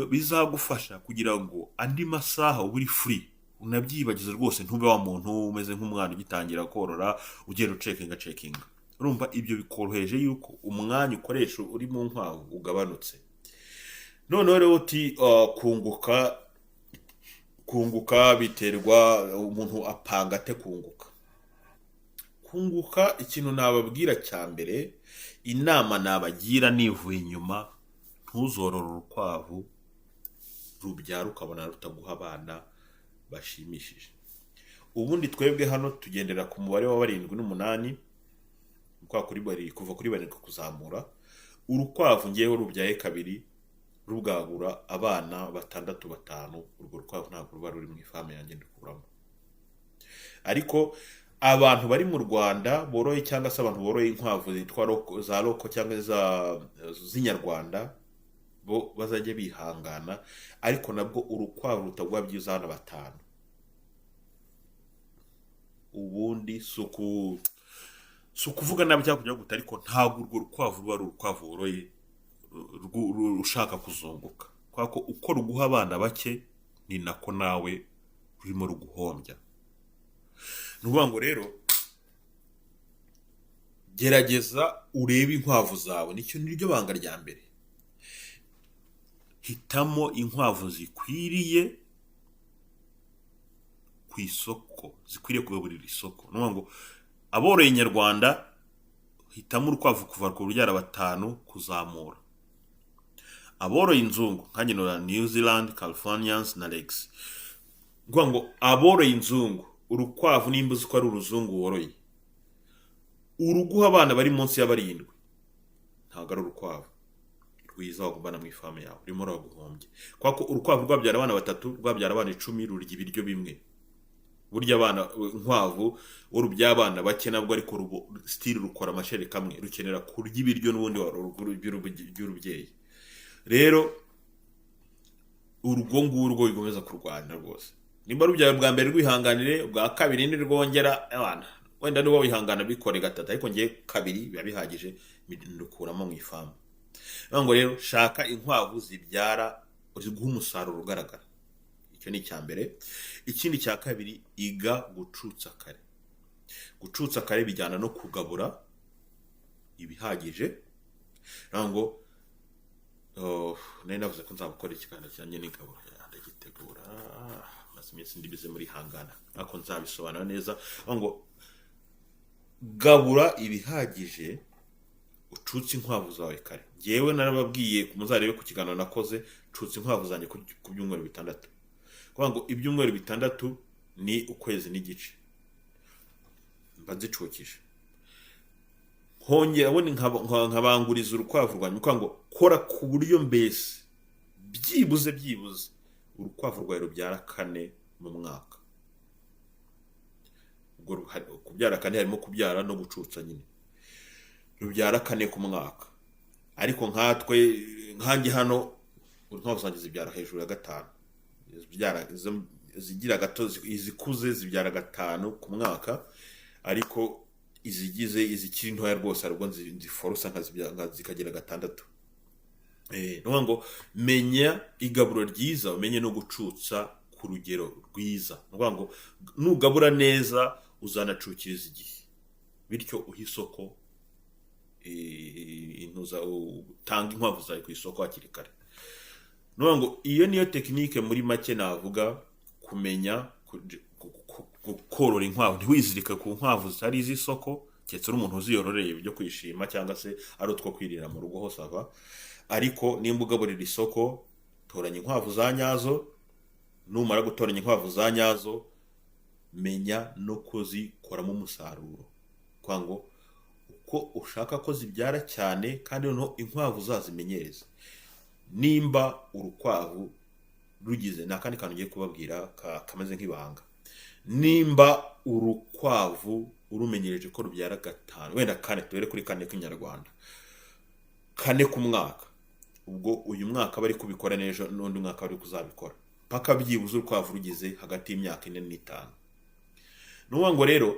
Bizagufasha kugira ngo andi masaha ube uri free, unabyibagize rwose, ntube wa muntu umeze nk'umwana ugitangira korora, ugenda ucheckinga checkinga. Urumva ibyo bikoroheje yuko umwanya ukoresha uri mu nkwavu ugabanutse. Noneho rero uti kunguka, kunguka biterwa umuntu apanga ate kunguka? Kunguka, ikintu nababwira cya mbere, inama nabagira nivuye inyuma: ntuzorore urukwavu rubyara ukabona rutaguha abana bashimishije. Ubundi twebwe hano tugendera ku mubare wa barindwi n'umunani, kwa kuri bari kuva kuri 7 kuzamura. Urukwavu ngewe rubyaye kabiri, rubwagura abana batandatu, batanu, urwo rukwavu ntabwo ruba ruri mu ifamu yanjye, ndukuramo. Ariko abantu bari mu Rwanda boroye, cyangwa se abantu boroye inkwavu zitwa local, za local cyangwa za z'inyarwanda, bo bazajya bihangana, ariko nabwo urukwavu rutaguha byiza hano batanu. Ubundi si ukuvuga nabi cyangwa kujya guta, ariko ntabwo urwo rukwavu ruba ari urukwavu woroye ushaka kuzunguka, kubera ko uko ruguha abana bake ni nako nawe rurimo ruguhombya. Ni ukuvuga ngo rero gerageza urebe inkwavu zawe, nicyo niryo banga rya mbere. Hitamo inkwavu zikwiriye ku isoko, zikwiriye kugaburira isoko. Ni ukuvuga ngo aboroye inyarwanda, hitamo urukwavu kuva ku rubyara batanu kuzamura. Aboroye inzungu, nkanjye nora New Zealand, Californians na Rex. Ni ukuvuga ngo aboroye inzungu, urukwavu nimba uzi ko ari uruzungu woroye, uruguha abana bari munsi ya barindwi, ntabwo ari urukwavu rwiza wagumana mu ifamu yawe, rurimo ruraguhombye, kubera ko urukwavu rwabyara abana batatu, rwabyara abana 10, rurya ibiryo bimwe. Burya abana, inkwavu urubya abana bake nabwo, ariko still rukora amashereka amwe, rukenera kurya ibiryo n'ubundi by'urubyeyi. Rero urwo ngurwo rugomeza kurwana rwose. Nimba rubyaye bwa mbere, rwihanganire, ubwa kabiri nirwongera abana, wenda niba wihangana bikore gatatu, ariko ngiye kabiri biba bihagije, ndukuramo mu ifamu. Bivuga ngo rero shaka inkwavu zibyara ziguha umusaruro ugaragara. Icyo ni icya mbere. Ikindi cya kabiri, iga gucutsa kare. Gucutsa kare bijyana no kugabura ibihagije. Bivuga ngo, oh, nari navuze ko nzabukora ikiganiro kijyanye n'igaburo, ndagitegura, maze iminsi ndibize muri hangana, ariko nzabisobanura neza. Bivuga ngo gabura ibihagije, ucutse inkwavu zawe kare. Ngewe narababwiye, muzarebe ku kiganiro nakoze, cutse inkwavu zanjye ku byumweru 6. Kuvuga ngo ibyumweru 6 ni ukwezi n'igice, mba nzicukije, nkongera ubundi nkabanguriza urukwavu rwanjye. Kuvuga ngo kora ku buryo mbese byibuze urukwavu rwawe rubyara kane mu mwaka. Ubwo kubyara kane harimo kubyara no gucutsa nyine, rubyara kane ku mwaka. Ariko nkatwe, nkanjye hano, inkwavu zanjye zibyara hejuru ya gatanu. Zibyara izigira gato, izikuze zibyara gatanu ku mwaka, ariko izigize, izikiri ntoya rwose hari ubwo nziforosa zikagira gatandatu. Ni ukuvuga ngo menya igaburo ryiza, umenye no gucutsa ku rugero rwiza. Ni ukuvuga ngo nugabura neza uzanacukiriza igihe, bityo uhe isoko, intuza, utanga inkwavu zawe ku isoko hakiri kare. Ni ukuvuga ngo iyo niyo technique muri make navuga. Kumenya korora inkwavu, ntiwizirike ku nkwavu zitari iz'isoko, keretse uri umuntu uziyororeye ibyo kwishima cyangwa se ari utwo kwirira mu rugo hose ava. Ariko nimba ugaburira isoko, toranya inkwavu za nyazo. Numara gutoranya inkwavu za nyazo, menya no kuzikoramo umusaruro, kwa ngo uko ushaka ko zibyara cyane, kandi noneho inkwavu uzazimenyereze. Nimba urukwavu rugize, ni akandi kantu ngiye kubabwira kameze nk'ibanga, nimba urukwavu urumenyereje ko rubyara gatanu, wenda kane, tubere kuri kane k'inyarwanda, kane ku mwaka, ubwo uyu mwaka bari kubikora n'ejo n'undi mwaka bari kuzabikora, paka byibuze urukwavu rugize hagati y'imyaka 4 n'itanu. Ni ukuvuga ngo rero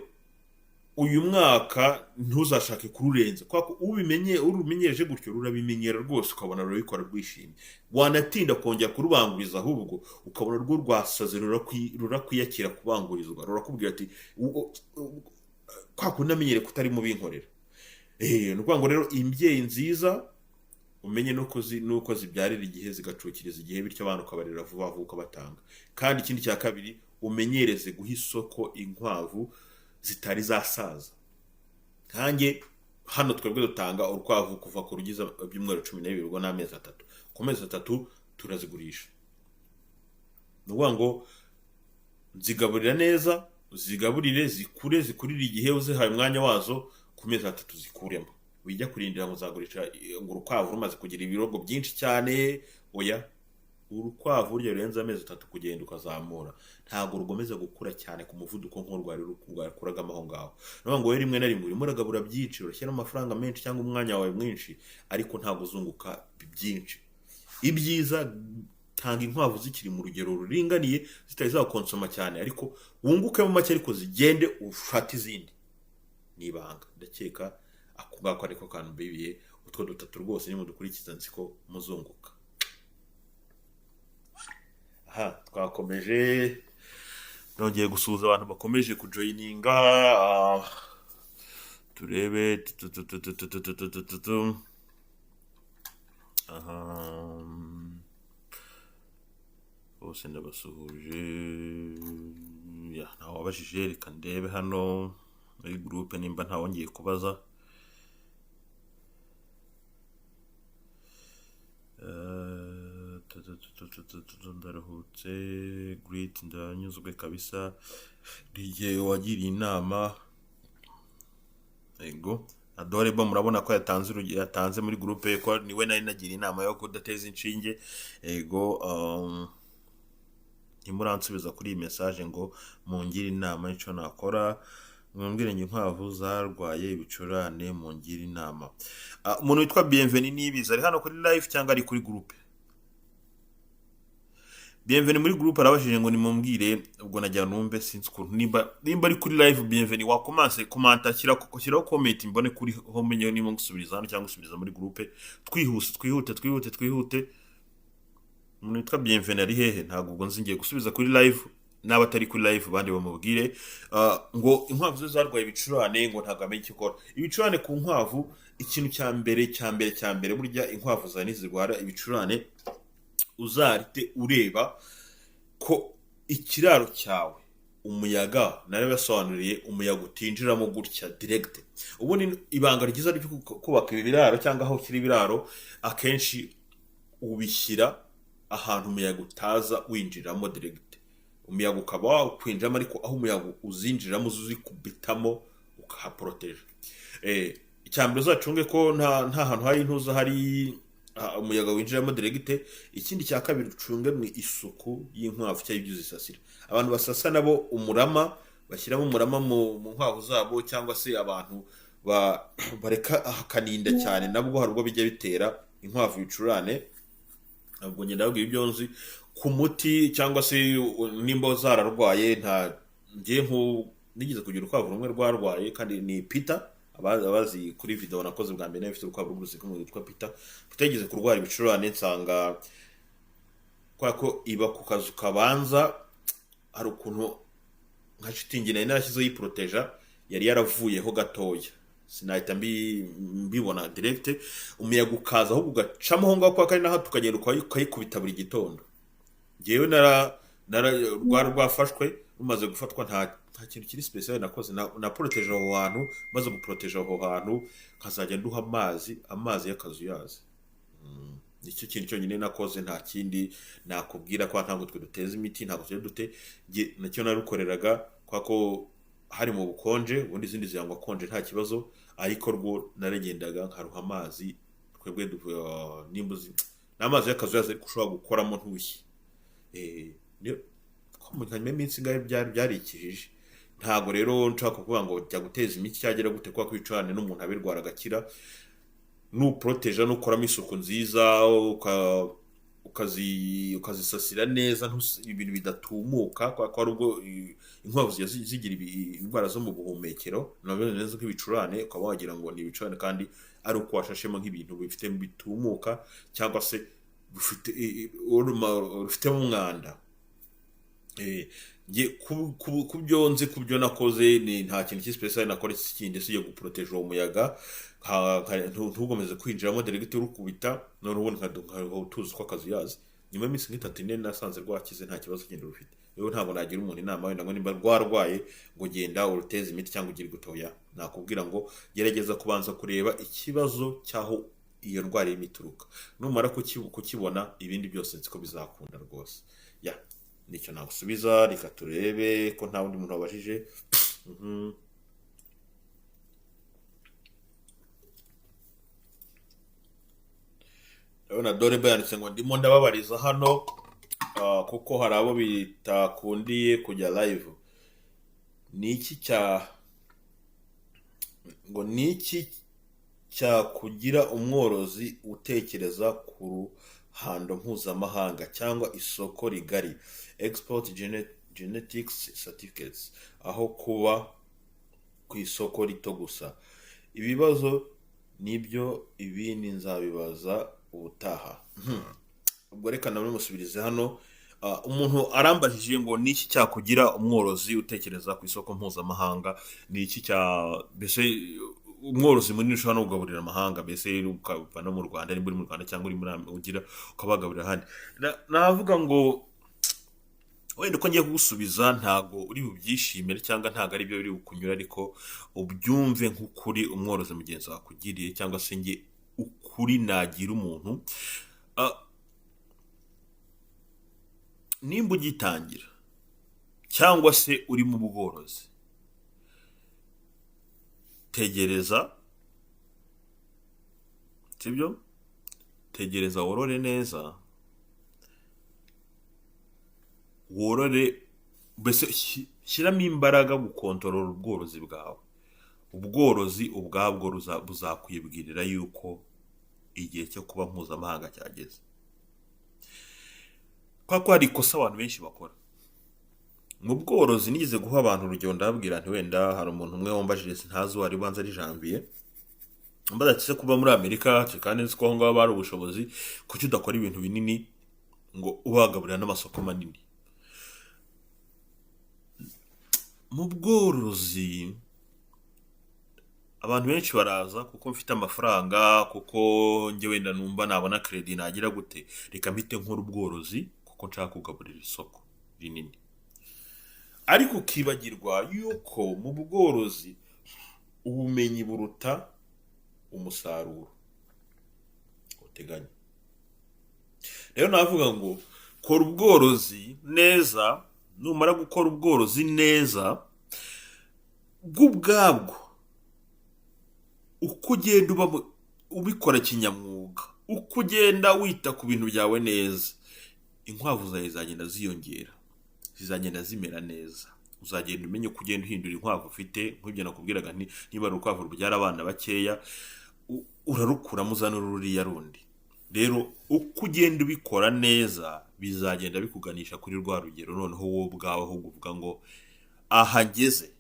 uyu mwaka ntuzashake kururenza, kubera ko ubimenye, urumenyereje gutyo rurabimenyera rwose, ukabona rurabikora rwishimye. Wanatinda kongera kurubanguriza, ahubwo ukabona rwo rwasaze, rurakwiyakira kubangurizwa, rurakubwira ati kwa kundi namenyere kutarimo binkorera. Ni ukuvuga ngo rero imbyeyi nziza umenye nuko zibyarira igihe, zigacukiriza igihe, bityo abana ukabarera vuba vuba, ukabatanga. Kandi ikindi cya kabiri, umenyereze guha isoko inkwavu zitari zasaza. Nkanjye hano twebwe dutanga urukwavu kuva ku rugize ibyumweru 12, ubwo ni amezi 3. Ku mezi 3 turazigurisha. Ni ukuvuga ngo nzigaburira neza, uzigaburire zikure, zikurire igihe, uzihaye umwanya wazo, ku mezi 3 zikuremo. Wijya kurindira ngo uzagurisha ngo urukwavu rumaze kugira ibirogo byinshi cyane, oya. Urukwavu burya rurenze amezi 3 kugenda ukazamura, ntabwo rukomeza gukura cyane ku muvuduko nk'urwari rwakuragamo aho ngaho. Niyo ngo rimwe na rimwe urimo uragabura byinshi, urashyiramo amafaranga menshi cyangwa umwanya wawe mwinshi, ariko ntabwo uzunguka byinshi. Ibyiza, tanga inkwavu zikiri mu rugero ruringaniye, zitari zakonsoma cyane, ariko wungukemo make, ariko zigende ufate izindi. Ni ibanga, ndakeka ako ngako ariko kantu mbibiye. Utwo dutatu rwose nimudukurikiza nzi ko muzunguka. Aha twakomeje, nongeye gusuhuza abantu bakomeje kujoininga. Turebe tu tu tu tu tu tu tu tu tu tu tu. Aha, bose ndabasuhuje. Ya, ntawe wabajije. Reka ndebe hano muri groupe nimba ntawongeye kubaza. Tu, tu, tu, tu, tu, tu, tu, tu, ndaruhutse. Great, ndanyuzwe kabisa. Igihe wagiriye inama, yego, Adore bo murabona ko yatanze urugero, yatanze muri groupe ko niwe nari nagira inama yo kudateza inshinge. Yego, ntimuransubiza kuri iyi message ngo mungire inama y'icyo nakora. Mwambwire ngo inkwavu zarwaye ibicurane, mungire inama. Umuntu witwa Bienvenu Nibizi ari hano kuri live cyangwa ari kuri groupe? Bienvenu muri groupe arabashije ngo nimumbwire. Ubwo najya numve, sinzi ukuntu, nimba ari kuri live. Bienvenu, wakomanse komanta, shyiraho comment mbone kuri ho, menye niba ngusubiriza hano cyangwa gusubiriza muri groupe. Twihuse, twihute, twihute, twihute. Umuntu witwa Bienvenu ari hehe? Ntabwo ubwo nzi, ngiye gusubiza kuri live. N'aba atari kuri live abandi bamubwire. Ngo inkwavu ze zarwaye ibicurane, ngo ntabwo amenye icyo ikora. Ibicurane ku nkwavu, ikintu cya mbere, cya mbere, cya mbere, burya inkwavu zawe nizirwara ibicurane, uzarite ureba ko ikiraro cyawe umuyaga, narabibasobanuriye, umuyaga utinjiramo gutya direct. Ubundi ibanga ryiza ryo kubaka ibi biraro cyangwa aho ushyira ibiraro, akenshi ubishyira ahantu umuyaga utaza winjiramo direct, umuyaga ukaba wakwinjiramo, ariko aho umuyaga uzinjiramo uza uzikubitamo ukahaporoteje. Icya mbere uzacunge ko nta hantu hari intuza, hari umuyaga winjiramo direct. Ikindi cya kabiri, ucunge mu isuku y'inkwavu cyangwa ibyo uzisasira. Abantu basasa nabo umurama, bashyiramo umurama mu nkwavu zabo, cyangwa se abantu bareka hakaninda cyane, nabwo hari ubwo bijya bitera inkwavu ibicurane. Ubwo ngenda ndababwira ibyo nzi ku muti, cyangwa se nimba zararwaye. Nta ngiye nku nigeze kugira urukwavu rumwe rwarwaye, kandi ni Peter. Abazi kuri video nakoze bwa mbere, nari mfite urukwavu rw'uruziga rwitwa Peter. Peter yigeze kurwara ibicurane, nsanga kubera ko iba ku kazu kabanza, hari ukuntu nka shitingi nari narashyizeho yiporoteja yari yaravuyeho gatoya, sinahita mbibona direct, umuyaga ukaza ahubwo ugacamo aho ngaho, kubera ko ari naho tukagenda ukayikubita buri gitondo. Ngewe nara rwari rwafashwe, rumaze gufatwa nta kintu kiri special nakoze, na poroteje aho hantu. Maze guporoteje aho hantu, nkazajya nduha amazi, amazi y'akazuyazi. Nicyo kintu cyonyine nakoze, nta kindi nakubwira, ko ntabwo twe duteza imiti, ntabwo tujya dute. Nacyo narukoreraga kwa ko hari mu bukonje, ubundi izindi zirangwa konje nta kibazo, ariko rwo naragendaga nkaruha amazi. Twebwe nimba uzi ni amazi y'akazuyazi, ariko ushobora gukoramo ntushye. Hanyuma y'iminsi ingahe byari byarikijije. Ntabwo rero nshaka kuvuga ngo jya guteza imiti cyagera gute, kuko ibicurane n'umuntu abirwara agakira, nuporoteja, nukoramo isuku nziza, ukazisasira neza, ibintu bidatumuka, kubera ko hari ubwo inkwavu zijya zigira indwara zo mu buhumekero nabyo neza nk'ibicurane, ukaba wagira ngo ni ibicurane kandi ari uko washashemo nk'ibintu bifite bitumuka cyangwa se bifite rufitemo umwanda. Nge ku byo nzi, ku byo nakoze, ni nta kintu cy'special nakora kindi usibye guporoteja uwo muyaga ntugomeze kwinjiramo direct urukubita, none ubundi nka tuzi ko akazuyazi. Nyuma y'iminsi nk'itatu ine nasanze rwakize, nta kibazo kindi rufite. Rero ntabwo nagira umuntu inama wenda ngo nimba rwarwaye ngo genda uruteze imiti cyangwa ugire gutoya. Nakubwira ngo gerageza kubanza kureba ikibazo cy'aho iyo ndwara irimo ituruka, numara kukibona ibindi byose nzi ko bizakunda rwose. Ya, nicyo nagusubiza. Reka turebe ko nta wundi muntu wabajije. Urabona Doreba yanditse ngo ndimo ndababariza hano, kuko hari abo bitakundiye kujya live. Ni iki cya ngo ni iki cyakugira umworozi utekereza ku ruhando mpuzamahanga cyangwa isoko rigari, export genetics certificates, aho kuba ku isoko rito gusa? Ibibazo nibyo, ibindi nzabibaza ubutaha. Ubwo reka nabimusubirize hano. Umuntu arambajije ngo ni iki cyakugira umworozi utekereza ku isoko mpuzamahanga, ni iki cya mbese umworozi munini ushobora no kugaburira amahanga, mbese ukava no mu Rwanda, nimba uri mu Rwanda cyangwa uri muri ugira ukabagaburira ahandi. Navuga ngo wenda uko ngiye kugusubiza ntago uri bubyishimire cyangwa ntago ari byo biri bukunyura, ariko ubyumve nk'ukuri umworozi mugenzi wawe akugiriye, cyangwa se njye ukuri nagira umuntu. Nimba ugitangira cyangwa se uri mu bworozi, tegereza, sibyo? Tegereza worore neza, worore mbese shyiramo imbaraga gukontorora ubworozi bwawe. Ubworozi ubwabwo buzakwibwirira yuko igihe cyo kuba mpuzamahanga cyageze. Kubera ko hari ikosa abantu benshi bakora mu bworozi. Nigeze guha abantu urugero, ndababwira nti wenda hari umuntu umwe wambajije, ntazi uwo ari, ubanza ari Janvier, mbaza ati se kuba muri Amerika kandi nzi ko aho ngaho hari ubushobozi, kuki udakora ibintu binini ngo ubagaburira n'amasoko manini? Mu bworozi abantu benshi baraza kuko mfite amafaranga, kuko njye wenda numva nabona crédit nagira gute, reka mpite nkora ubworozi kuko nshaka kugaburira isoko rinini. Ariko ukibagirwa yuko mu bworozi ubumenyi buruta umusaruro uteganya. Rero navuga ngo kora ubworozi neza, numara gukora ubworozi neza bwo ubwabwo, uko ugenda ubikora kinyamwuga, uko ugenda wita ku bintu byawe neza, inkwavu zawe zizagenda ziyongera, zizagenda zimera neza. Uzagenda umenya uko ugenda uhindura inkwavu ufite. Nk'ibyo nakubwiraga nti niba ari urukwavu rubyara abana bakeya, urarukuramo uzana ruriya rundi. Rero uko ugenda ubikora neza bizagenda bikuganisha kuri rwa rugero, noneho wowe ubwawe ahubwo uvuga ngo aha ngeze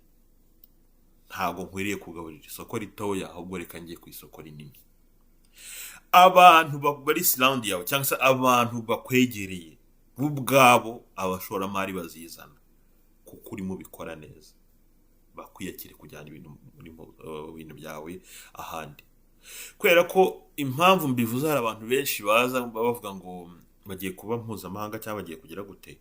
ntabwo nkwiriye kugaburira isoko ritoya, ahubwo reka njye ku isoko rinini. Abantu bari surround yawe cyangwa se abantu bakwegereye bo ubwabo, abashoramari bazizana kuko urimo ubikora neza, bakwiyakire kujyana ibintu muri bintu byawe ahandi. Kubera ko impamvu mbivuze, hari abantu benshi baza bavuga ngo bagiye kuba mpuzamahanga cyangwa bagiye kugira gute,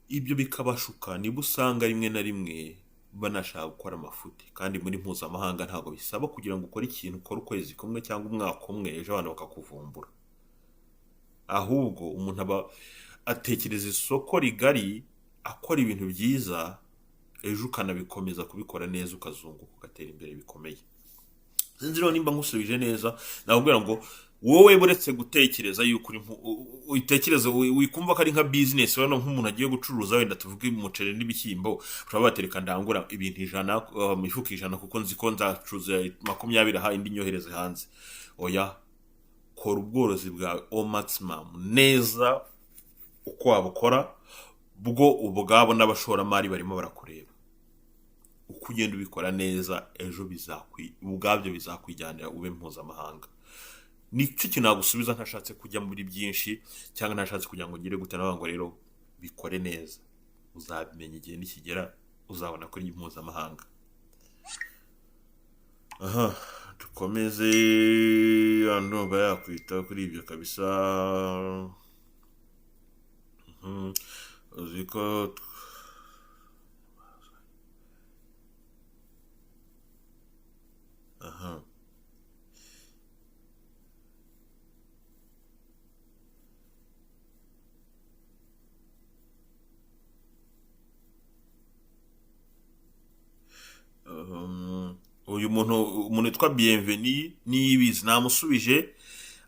ibyo bikabashuka. Nibwo usanga rimwe na rimwe banashaka gukora amafuti, kandi muri mpuzamahanga ntabwo bisaba kugira ngo ukore ikintu ukore ukwezi kumwe cyangwa umwaka umwe, ejo abantu bakakuvumbura. Ahubwo umuntu aba atekereza isoko rigari, akora ibintu byiza, ejo ukanabikomeza kubikora neza, ukazunguka, ugatera imbere bikomeye. Sinzi rero nimba nkusubije neza. Nakubwira ngo wowe uretse gutekereza yuko uri witekereza wikumva ko ari nka business, urabona nk'umuntu agiye gucuruza wenda tuvuge umuceri n'ibishyimbo, ushobora batereka ndangura ibintu 100, imifuka 100, kuko nzi ko nzacuruza 20 aha, indi nyohereze hanze. Oya, kora ubworozi bwawe au maximum neza uko wabukora, bwo ubwabo n'abashoramari barimo barakureba. Uko ugenda ubikora neza, ejo ubwabyo bizakwijyanira ube mpuzamahanga. Nicyo kintu nagusubiza ntashatse kujya muri byinshi cyangwa ntashatse kugira ngo ngire gute. Nawe ngo rero bikore neza, uzabimenya igihe nikigera, uzabona ko ari mpuzamahanga. Aha dukomeze, ndumva yakwita kuri ibyo kabisa. Uzi ko aha uyu muntu, umuntu witwa Bienveni Niyibizi, namusubije.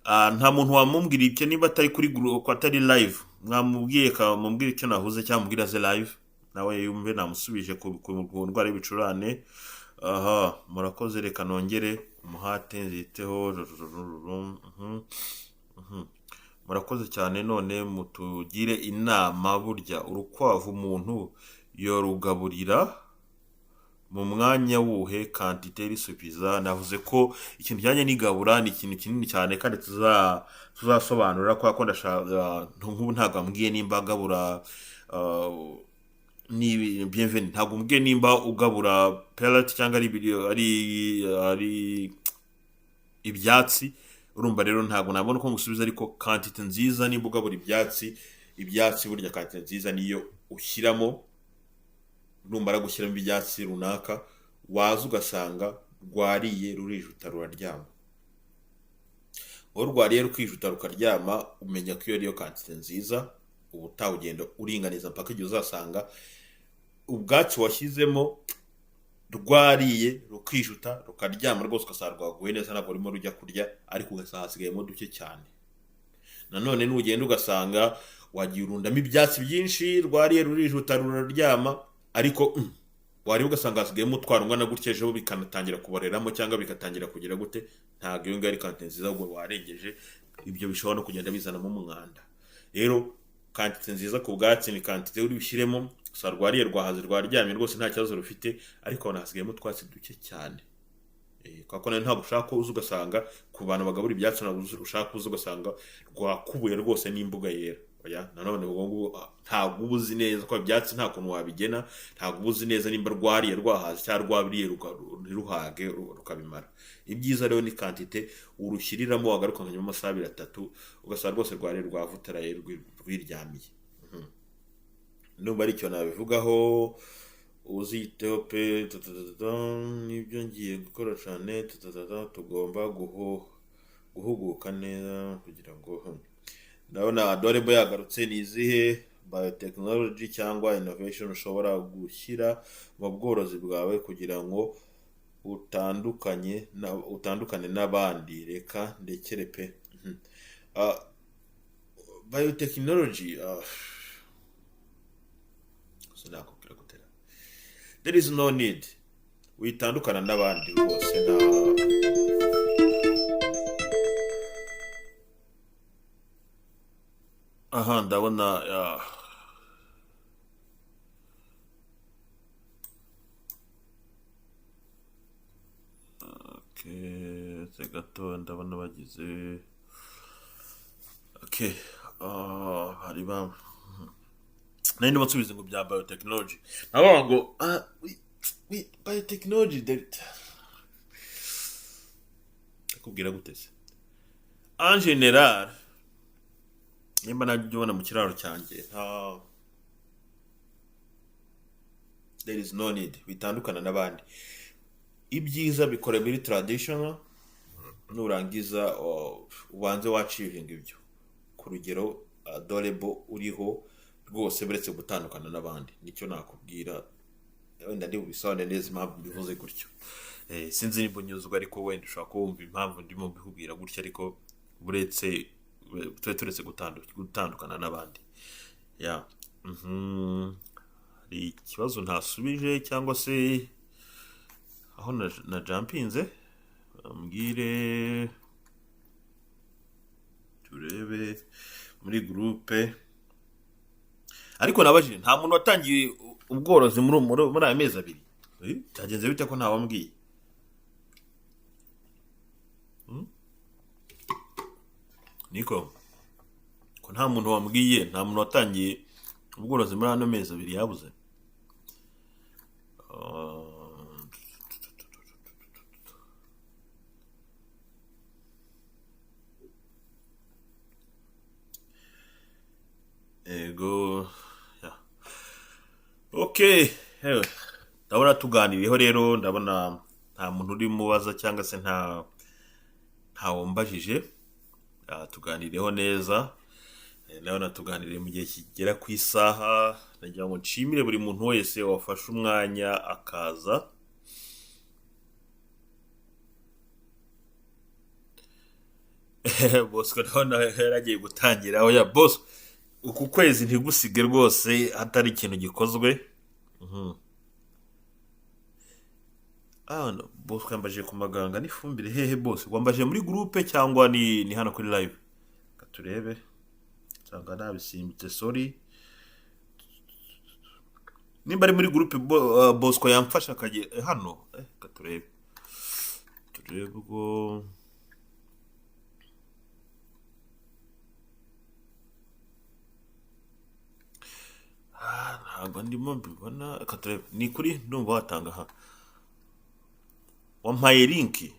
Nta muntu wamumbwira ibyo niba atari kuri group, atari live. Mwamubwiye kamubwira icyo navuze cyangwa mubwira aze live nawe yumve. Namusubije ku ndwara y'ibicurane. Aha, murakoze. Reka nongere umuhate nziteho. Murakoze cyane. None mutugire inama, burya urukwavu umuntu yorugaburira mu mwanya wuhe? Quantité iri suffisante? Navuze ko ikintu kijyanye n'igabura ni ikintu kinini cyane kandi tuzasobanura, kubera ko ndashaka nk'ubu ntabwo ambwiye nimba agabura ni bienvenue, ntabwo umbwiye nimba ugabura pellet cyangwa ari ibyatsi. Urumva rero ntabwo nabona uko ngusubiza, ariko quantité nziza nimba ugabura ibyatsi, burya quantité nziza niyo ushyiramo. Numara gushyiramo ibyatsi runaka, waza ugasanga rwariye rurijuta ruraryama. Wowe rwariye rukijuta rukaryama, umenya ko iyo ariyo quantité nziza. Ubutaha ugenda uringaniza mpaka igihe uzasanga ubwatsi washyizemo rwariye rukijuta rukaryama rwose, ugasanga rwaguye neza, ntabwo rurimo rujya kurya, ariko ugasanga hasigayemo duke cyane. Nanone nugenda ugasanga wagiye urundamo ibyatsi byinshi, rwariye rurijuta ruraryama, ariko wareba ugasanga hasigayemo utwara ungana gutya, ejo bikanatangira kuboreramo cyangwa bigatangira kugira gute, ntabwo iyo ngiyo ari quantité nziza, ahubwo warengeje. Ibyo bishobora no kugenda bizanamo umwanda. Rero quantité nziza ku bwatsi ni quantité uri bushyiremo gusa rwariye rwahaze rwaryamye rwose, nta kibazo rufite, ariko ubona hasigayemo utwatsi duke cyane. Kubera ko nawe ntabwo ushaka ko uza ugasanga, ku bantu bagabura ibyatsi, ntabwo ushaka uza ugasanga rwakubuye rwose n'imbuga yera. Oya, nanone ubwo ngubwo ntabwo uba uzi neza ko ibyatsi nta kuntu wabigena, ntabwo uba uzi neza nimba rwariye rwahaze cyangwa rwariye ntiruhage rukabimara. Ibyiza rero ni quantité urushyiriramo, wagaruka nka nyuma y'amasaha 2, 3, ugasanga rwose rwariye rwavutaraye rwiryamiye. Ndumva ari icyo nabivugaho. Uziteho pe tatatata, nibyo ngiye gukora cyane tatatata, tugomba guhuguka neza kugira ngo ndabona Adorebo yagarutse. Ni izihe biotechnology cyangwa innovation ushobora gushyira mu bworozi bwawe kugira ngo utandukane n'abandi? Reka ndekere pe. Biotechnology, sinakubwira gutera, there is no need witandukana n'abandi rwose, nta. Aha ndabona okay, se gato ndabona bagize okay, bari ba nari ndimo nsubiza ngo bya biotechnology, nabavuga ngo biotechnology ndakubwira gute se? En général, nimba nabyo ubona mu kiraro cyanjye, nta, there is no need bitandukana n'abandi. Ibyiza bikore muri traditional, nurangiza ubanze wacivinga ibyo ku rugero adorable uriho rwose, buretse gutandukana n'abandi. Nicyo nakubwira, wenda ndi bubisobanure neza impamvu mbivuze gutyo. Sinzi nimba unyuzwe, ariko wenda ushobora kuba wumva impamvu ndimo mbikubwira gutyo, ariko buretse tube turetse gutandukana n'abandi ya. Hari ikibazo ntasubije cyangwa se aho na jumpinze, ambwire turebe muri groupe. Ariko nabajije, nta muntu watangiye ubworozi muri aya mezi 2? Byagenze bite ko ntawambwiye? Niko ko nta muntu wambwiye, nta muntu watangiye ubworozi muri ano mezi 2 yabuze? Ego ya. Okay, hewe ndabona tuganiriyeho rero, ndabona nta muntu uri mubaza cyangwa se ntawumbajije. Tuganiriyeho neza. Ndabona tuganiriye mu gihe kigera ku isaha. Nagira ngo nshimire buri muntu wese wafashe umwanya akaza. Bosco ndabona yaragiye gutangira. Oya Bosco, uku kwezi ntigusige rwose hatari ikintu gikozwe. Ah, no, Bosco yambaje ku maganga n'ifumbire hehe? Bose wambaje muri groupe cyangwa ni hano kuri live? Reka turebe, nsanga nabisimbutse, sorry. Nimba ari muri groupe, Bosco yamfasha akajya hano. Reka turebe ubwo. Ah, ntabwo ndimo mbibona. Reka turebe, ni kuri ndumva watanga aha wampaye link.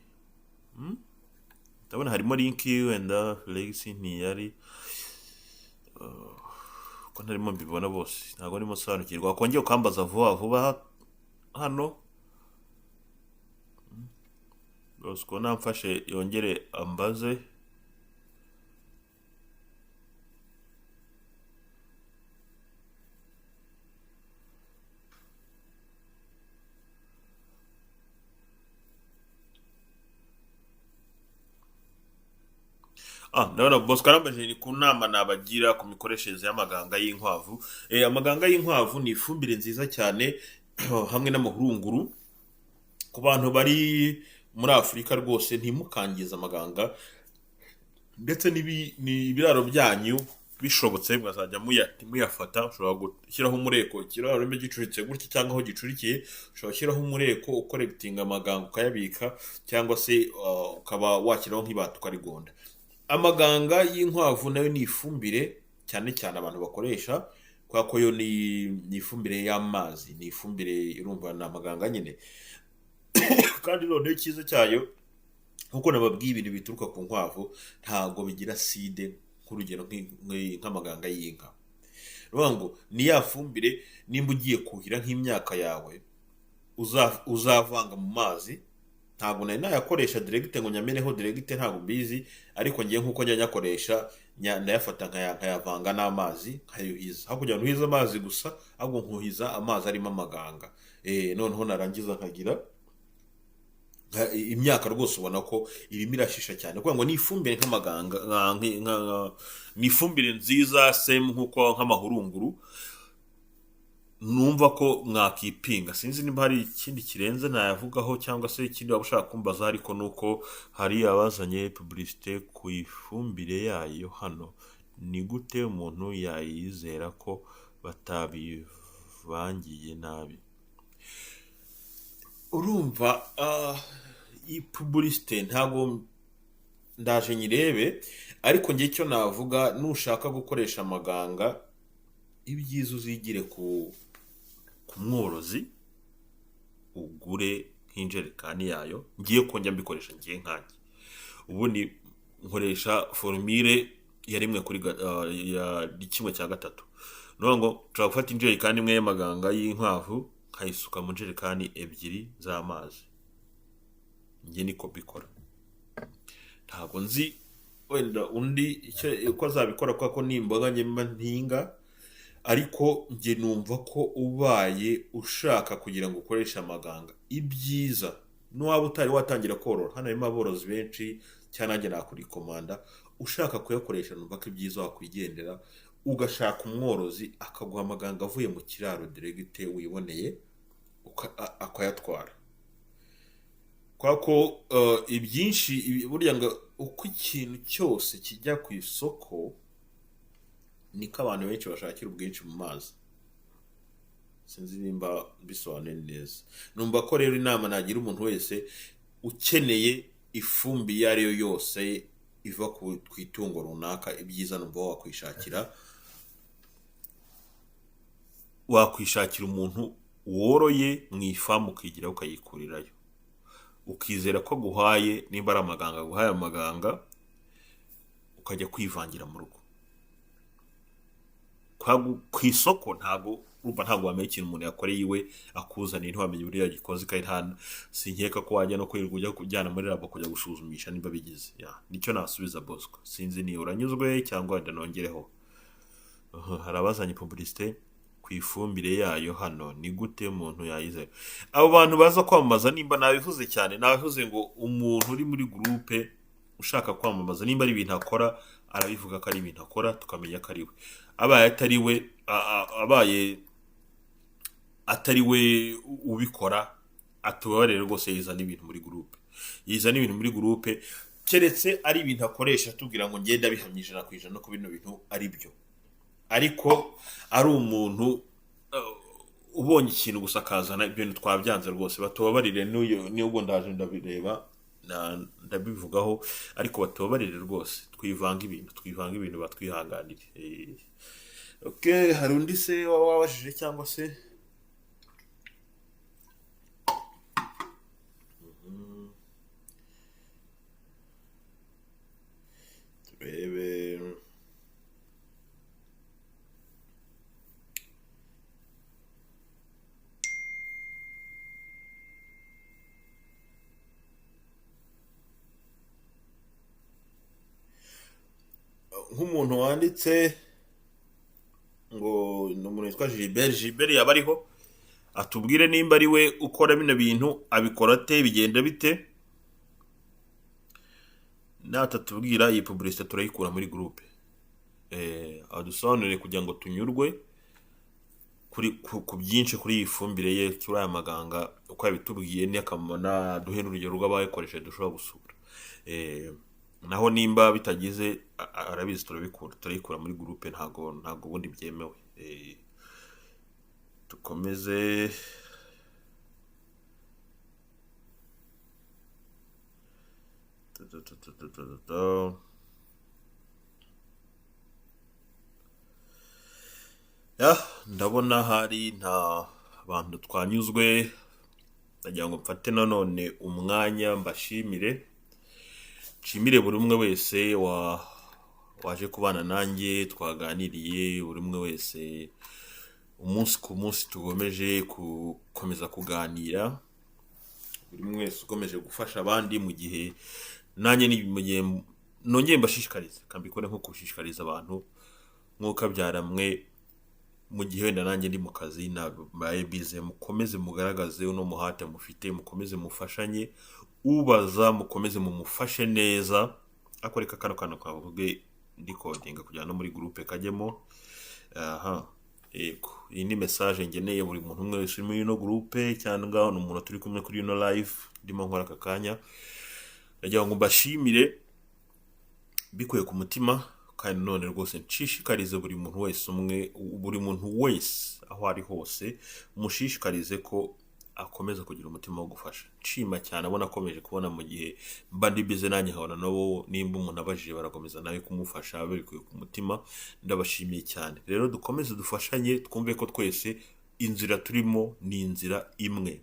Ndabona harimo link, wenda Felix ntiyari ko ntarimo mbibona bose, ntabwo ndimo nsobanukirwa. Wakongera ukambaza vuba vuba hano. Bosco namfashe yongere ambaze. Ah, ndabona Bosco arambaje ni ku nama nabagira ku mikoreshereze y'amaganga y'inkwavu. Amaganga y'inkwavu ni ifumbire nziza cyane hamwe n'amahurunguru. Ku bantu bari muri Afurika rwose ntimukangize amaganga, ndetse n'ibiraro byanyu bishobotse mwazajya muyafata. Ushobora gushyiraho umureko, ikiraro nimba gicuritse gutya cyangwa aho gicurikiye, ushobora gushyiraho umureko ukoregitinga amaganga ukayabika, cyangwa se ukaba washyiraho nk'ibati ukarigonda. Amaganga y'inkwavu nayo ni ifumbire cyane cyane abantu bakoresha, kubera ko yo ni ifumbire y'amazi, ni ifumbire, urumva ni amaganga nyine. Kandi noneho icyiza cyayo, nkuko nababwiye, ibintu bituruka ku nkwavu ntabwo bigira acide, nk'urugero nk'amaganga y'inka. Ni ukuvuga ngo ni ya fumbire nimba ugiye kuhira nk'imyaka yawe uzavanga mu mazi. Ntabwo nari nayakoresha direct ngo nyameneho direct, ntabwo mbizi, ariko ngiye nkuko njya nyakoresha, ndayafata nkayavanga n'amazi nkayuhiza, aho kugira ngo ntuhize amazi gusa, ahubwo nkuhiza amazi arimo amaganga. Noneho narangiza nkagira imyaka rwose ubona ko irimo irashisha cyane, kugira ngo ni ifumbire nk'amaganga, ni ifumbire nziza same nk'uko nk'amahurunguru. Numva ko mwakipinga. Sinzi niba hari ikindi kirenze nayavugaho cyangwa se ikindi waba ushaka kumbaza, ariko nuko hari abazanye publicité ku ifumbire yayo hano. Ni gute umuntu yayizera ko batabivangiye nabi? Urumva, iyi publicité ntabwo ndaje nyirebe, ariko njye icyo navuga, nushaka gukoresha amaganga, ibyiza uzigire ku mworozi, ugure nk'injerekani yayo. Ngiye ko njya mbikoresha ngiye nkanjye, ubundi nkoresha formule ya rimwe kuri ya kimwe cya gatatu. Ni ukuvuga ngo nshobora gufata injerekani imwe y'amaganga y'inkwavu nkayisuka mu njerekani 2 z'amazi. Njye niko mbikora, ntabwo nzi wenda undi icyo uko azabikora, kubera ko ni imboga njye mba ntinga, ariko njye numva ko ubaye ushaka kugira ngo ukoreshe amaganga, ibyiza n'uwaba utari watangira korora, hano harimo aborozi benshi cyangwa nanjye nakurikomanda, ushaka kuyakoresha numva ko ibyiza wakwigendera ugashaka umworozi akaguha amaganga avuye mu kiraro direct wiboneye, akayatwara. Kubera ko ibyinshi burya ngo uko ikintu cyose kijya ku isoko niko abantu benshi bashakira ubwinshi mu mazi. Sinzi nimba mbisobanuye neza. Numva ko rero inama nagira umuntu wese ukeneye ifumbire iyo ari yo yose iva ku itungo runaka, ibyiza numva wakwishakira umuntu woroye mu ifamu, ukigiraho ukayikurirayo, ukizera ko aguhaye, nimba ari amaganga aguhaye amaganga, ukajya kwivangira mu rugo. Ku isoko ntabwo urumva, ntabwo wamenya ikintu umuntu yakoreye iwe akuzaniye, ntiwamenya uburyo yagikoze, kandi nta sinkeka ko wajya no kwirirwa ujya kujyana muri labo kujya gusuzumisha niba bigize. Ya, nicyo nasubiza Bosco. Sinzi niba uranyuzwe cyangwa wenda nongereho. Hari abazanye publicité ku ifumbire yayo hano, ni gute umuntu yayizera? Abo bantu baza kwamamaza, nimba nabivuze cyane, nabivuze ngo umuntu uri muri groupe Ushaka kwamamaza, nimba ari ibintu akora, arabivuga ko ari ibintu akora, tukamenya ko ari we. Abaye atari we, abaye atari we ubikora, atubabarire rwose. Yizana ibintu muri groupe, yizana ibintu muri groupe, keretse ari ibintu akoresha atubwira ngo ngenda bihamya 100% ko bino bintu ari byo. Ariko ari umuntu ubonye ikintu gusa akazana ibintu, twabyanze rwose, batubabarire. N'ubwo ndaje ndabireba, ndabivugaho, ariko batubabarire rwose. Twivanga ibintu, twivanga ibintu, batwihanganire. Okay, hari undi se waba wabajije cyangwa se? Turebe. Nk'umuntu wanditse ngo ni umuntu witwa Gilbert. Gilbert yaba ariho, atubwire nimba ari we ukora bino bintu, abikora ate, bigenda bite? Natatubwira, iyi publicité turayikura muri groupe. Adusobanurire kugira ngo tunyurwe ku byinshi kuri iyi fumbire ye, kuri aya maganga uko yabitubwiye, n'akamaro, duhe n'urugero rw'abayikoresheje dushobora gusura. Naho nimba bitagize, arabizi, turabikura, turayikura muri groupe. Ntago ubundi byemewe. Dukomeze. Ta, ta, ta, ta, ta, ta, ta. Ya, ndabona hari nta bantu twanyuzwe. Ndagira ngo mfate nanone umwanya mbashimire, nshimire buri umwe wese waje kubana nanjye, twaganiriye, buri umwe wese umunsi ku munsi tugomeje gukomeza kuganira, buri umwe wese ukomeje gufasha abandi mu gihe nanjye ni mu gihe nongeye mbashishikariza, kambikore nko gushishikariza abantu nk'uko mwe mu gihe wenda nanjye ndi mu kazi nabaye bize, mukomeze mugaragaze uno muhate mufite, mukomeze mufashanye, ubaza mukomeze mumufashe neza. Ariko reka kano kantu kavuge ndikodinga kugira no muri groupe kajyemo. Aha, yego, iyi ni message ngeneye buri muntu umwe wese uri muri ino groupe cyangwa ni umuntu turi kumwe kuri ino live ndimo nkora aka kanya. Ndagira ngo mbashimire bikuye ku mutima, kandi none rwose nshishikarize buri muntu wese umwe, buri muntu wese aho ari hose, mushishikarize ko akomeza kugira umutima wo gufasha. Nshima cyane abona akomeje kubona mu gihe mba ndi bize, nanjye nkabona nabo nimba umuntu abajije barakomeza nawe kumufasha babikuye ku mutima. Ndabashimiye cyane. Rero dukomeze dufashanye, twumve ko twese inzira turimo ni inzira imwe,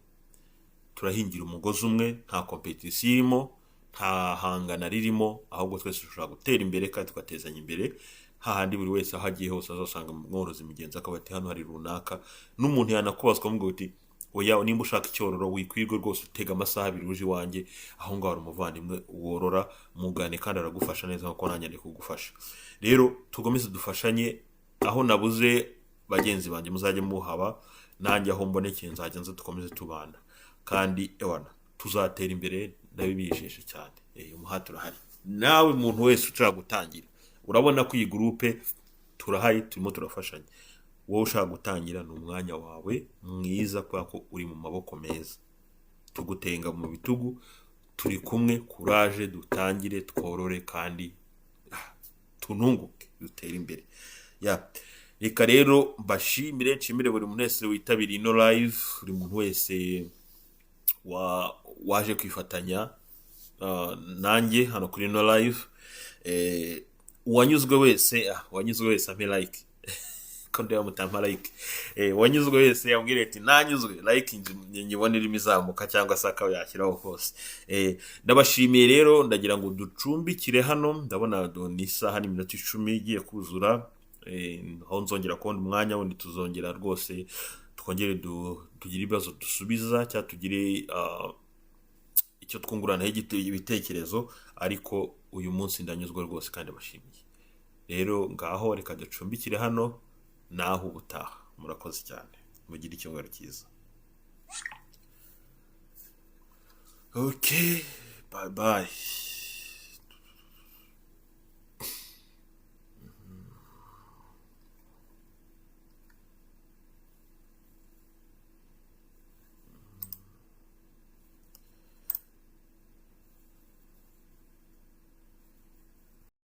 turahingira umugozi umwe, nta compétition irimo, nta hangana ririmo, ahubwo twese dushobora gutera imbere kandi tugatezanya imbere, hahandi buri wese aho agiye hose azasanga umworozi mugenzi, akaba ati hano hari runaka. N'umuntu yanakubazwa akamubwira uti oya, nimba ushaka icyororo wikwirwe rwose utega amasaha 2 uje iwanjye, aho ngaho hari umuvandimwe worora, mugane kandi aragufasha neza nkuko nanjye ndi kugufasha. Rero tugomeze dufashanye. Aho nabuze bagenzi banjye muzajye muhaba, nanjye aho mbonekeye nzajya nza, dukomeze tubana, kandi ewana tuzatera imbere, ndabibijeje cyane. Umuhate urahari. Nawe muntu wese ushaka gutangira, urabona ko iyi groupe turahari, turimo turafashanya. Wowe ushaka gutangira, ni umwanya wawe mwiza kubera ko uri mu maboko meza, tugutenga mu bitugu, turi kumwe. Kuraje, dutangire tworore kandi tununguke, dutere imbere. Ya, reka rero mbashimire, nshimire buri muntu wese witabiriye ino live, buri muntu wese waje kwifatanya nanjye hano kuri ino live. Uwanyuzwe wese, uwanyuzwe wese ampe like, ko ndeba mutampa like. Uwanyuzwe wese yambwire ati nanyuzwe, like nyibone irimo izamuka, cyangwa se akaba yashyiraho hose. Ndabashimiye rero, ndagira ngo ducumbikire hano. Ndabona ni isaha n'iminota 10 igiye kuzura. Aho nzongera kubona umwanya wundi, tuzongera rwose twongere tugire ibibazo dusubiza cyangwa tugire icyo twunguranaho ibitekerezo. Ariko uyu munsi ndanyuzwe rwose kandi bashimiye. Rero ngaho reka ducumbikire hano, naho ubutaha. Murakoze cyane, mugire icyumweru cyiza. Okay, bye bye.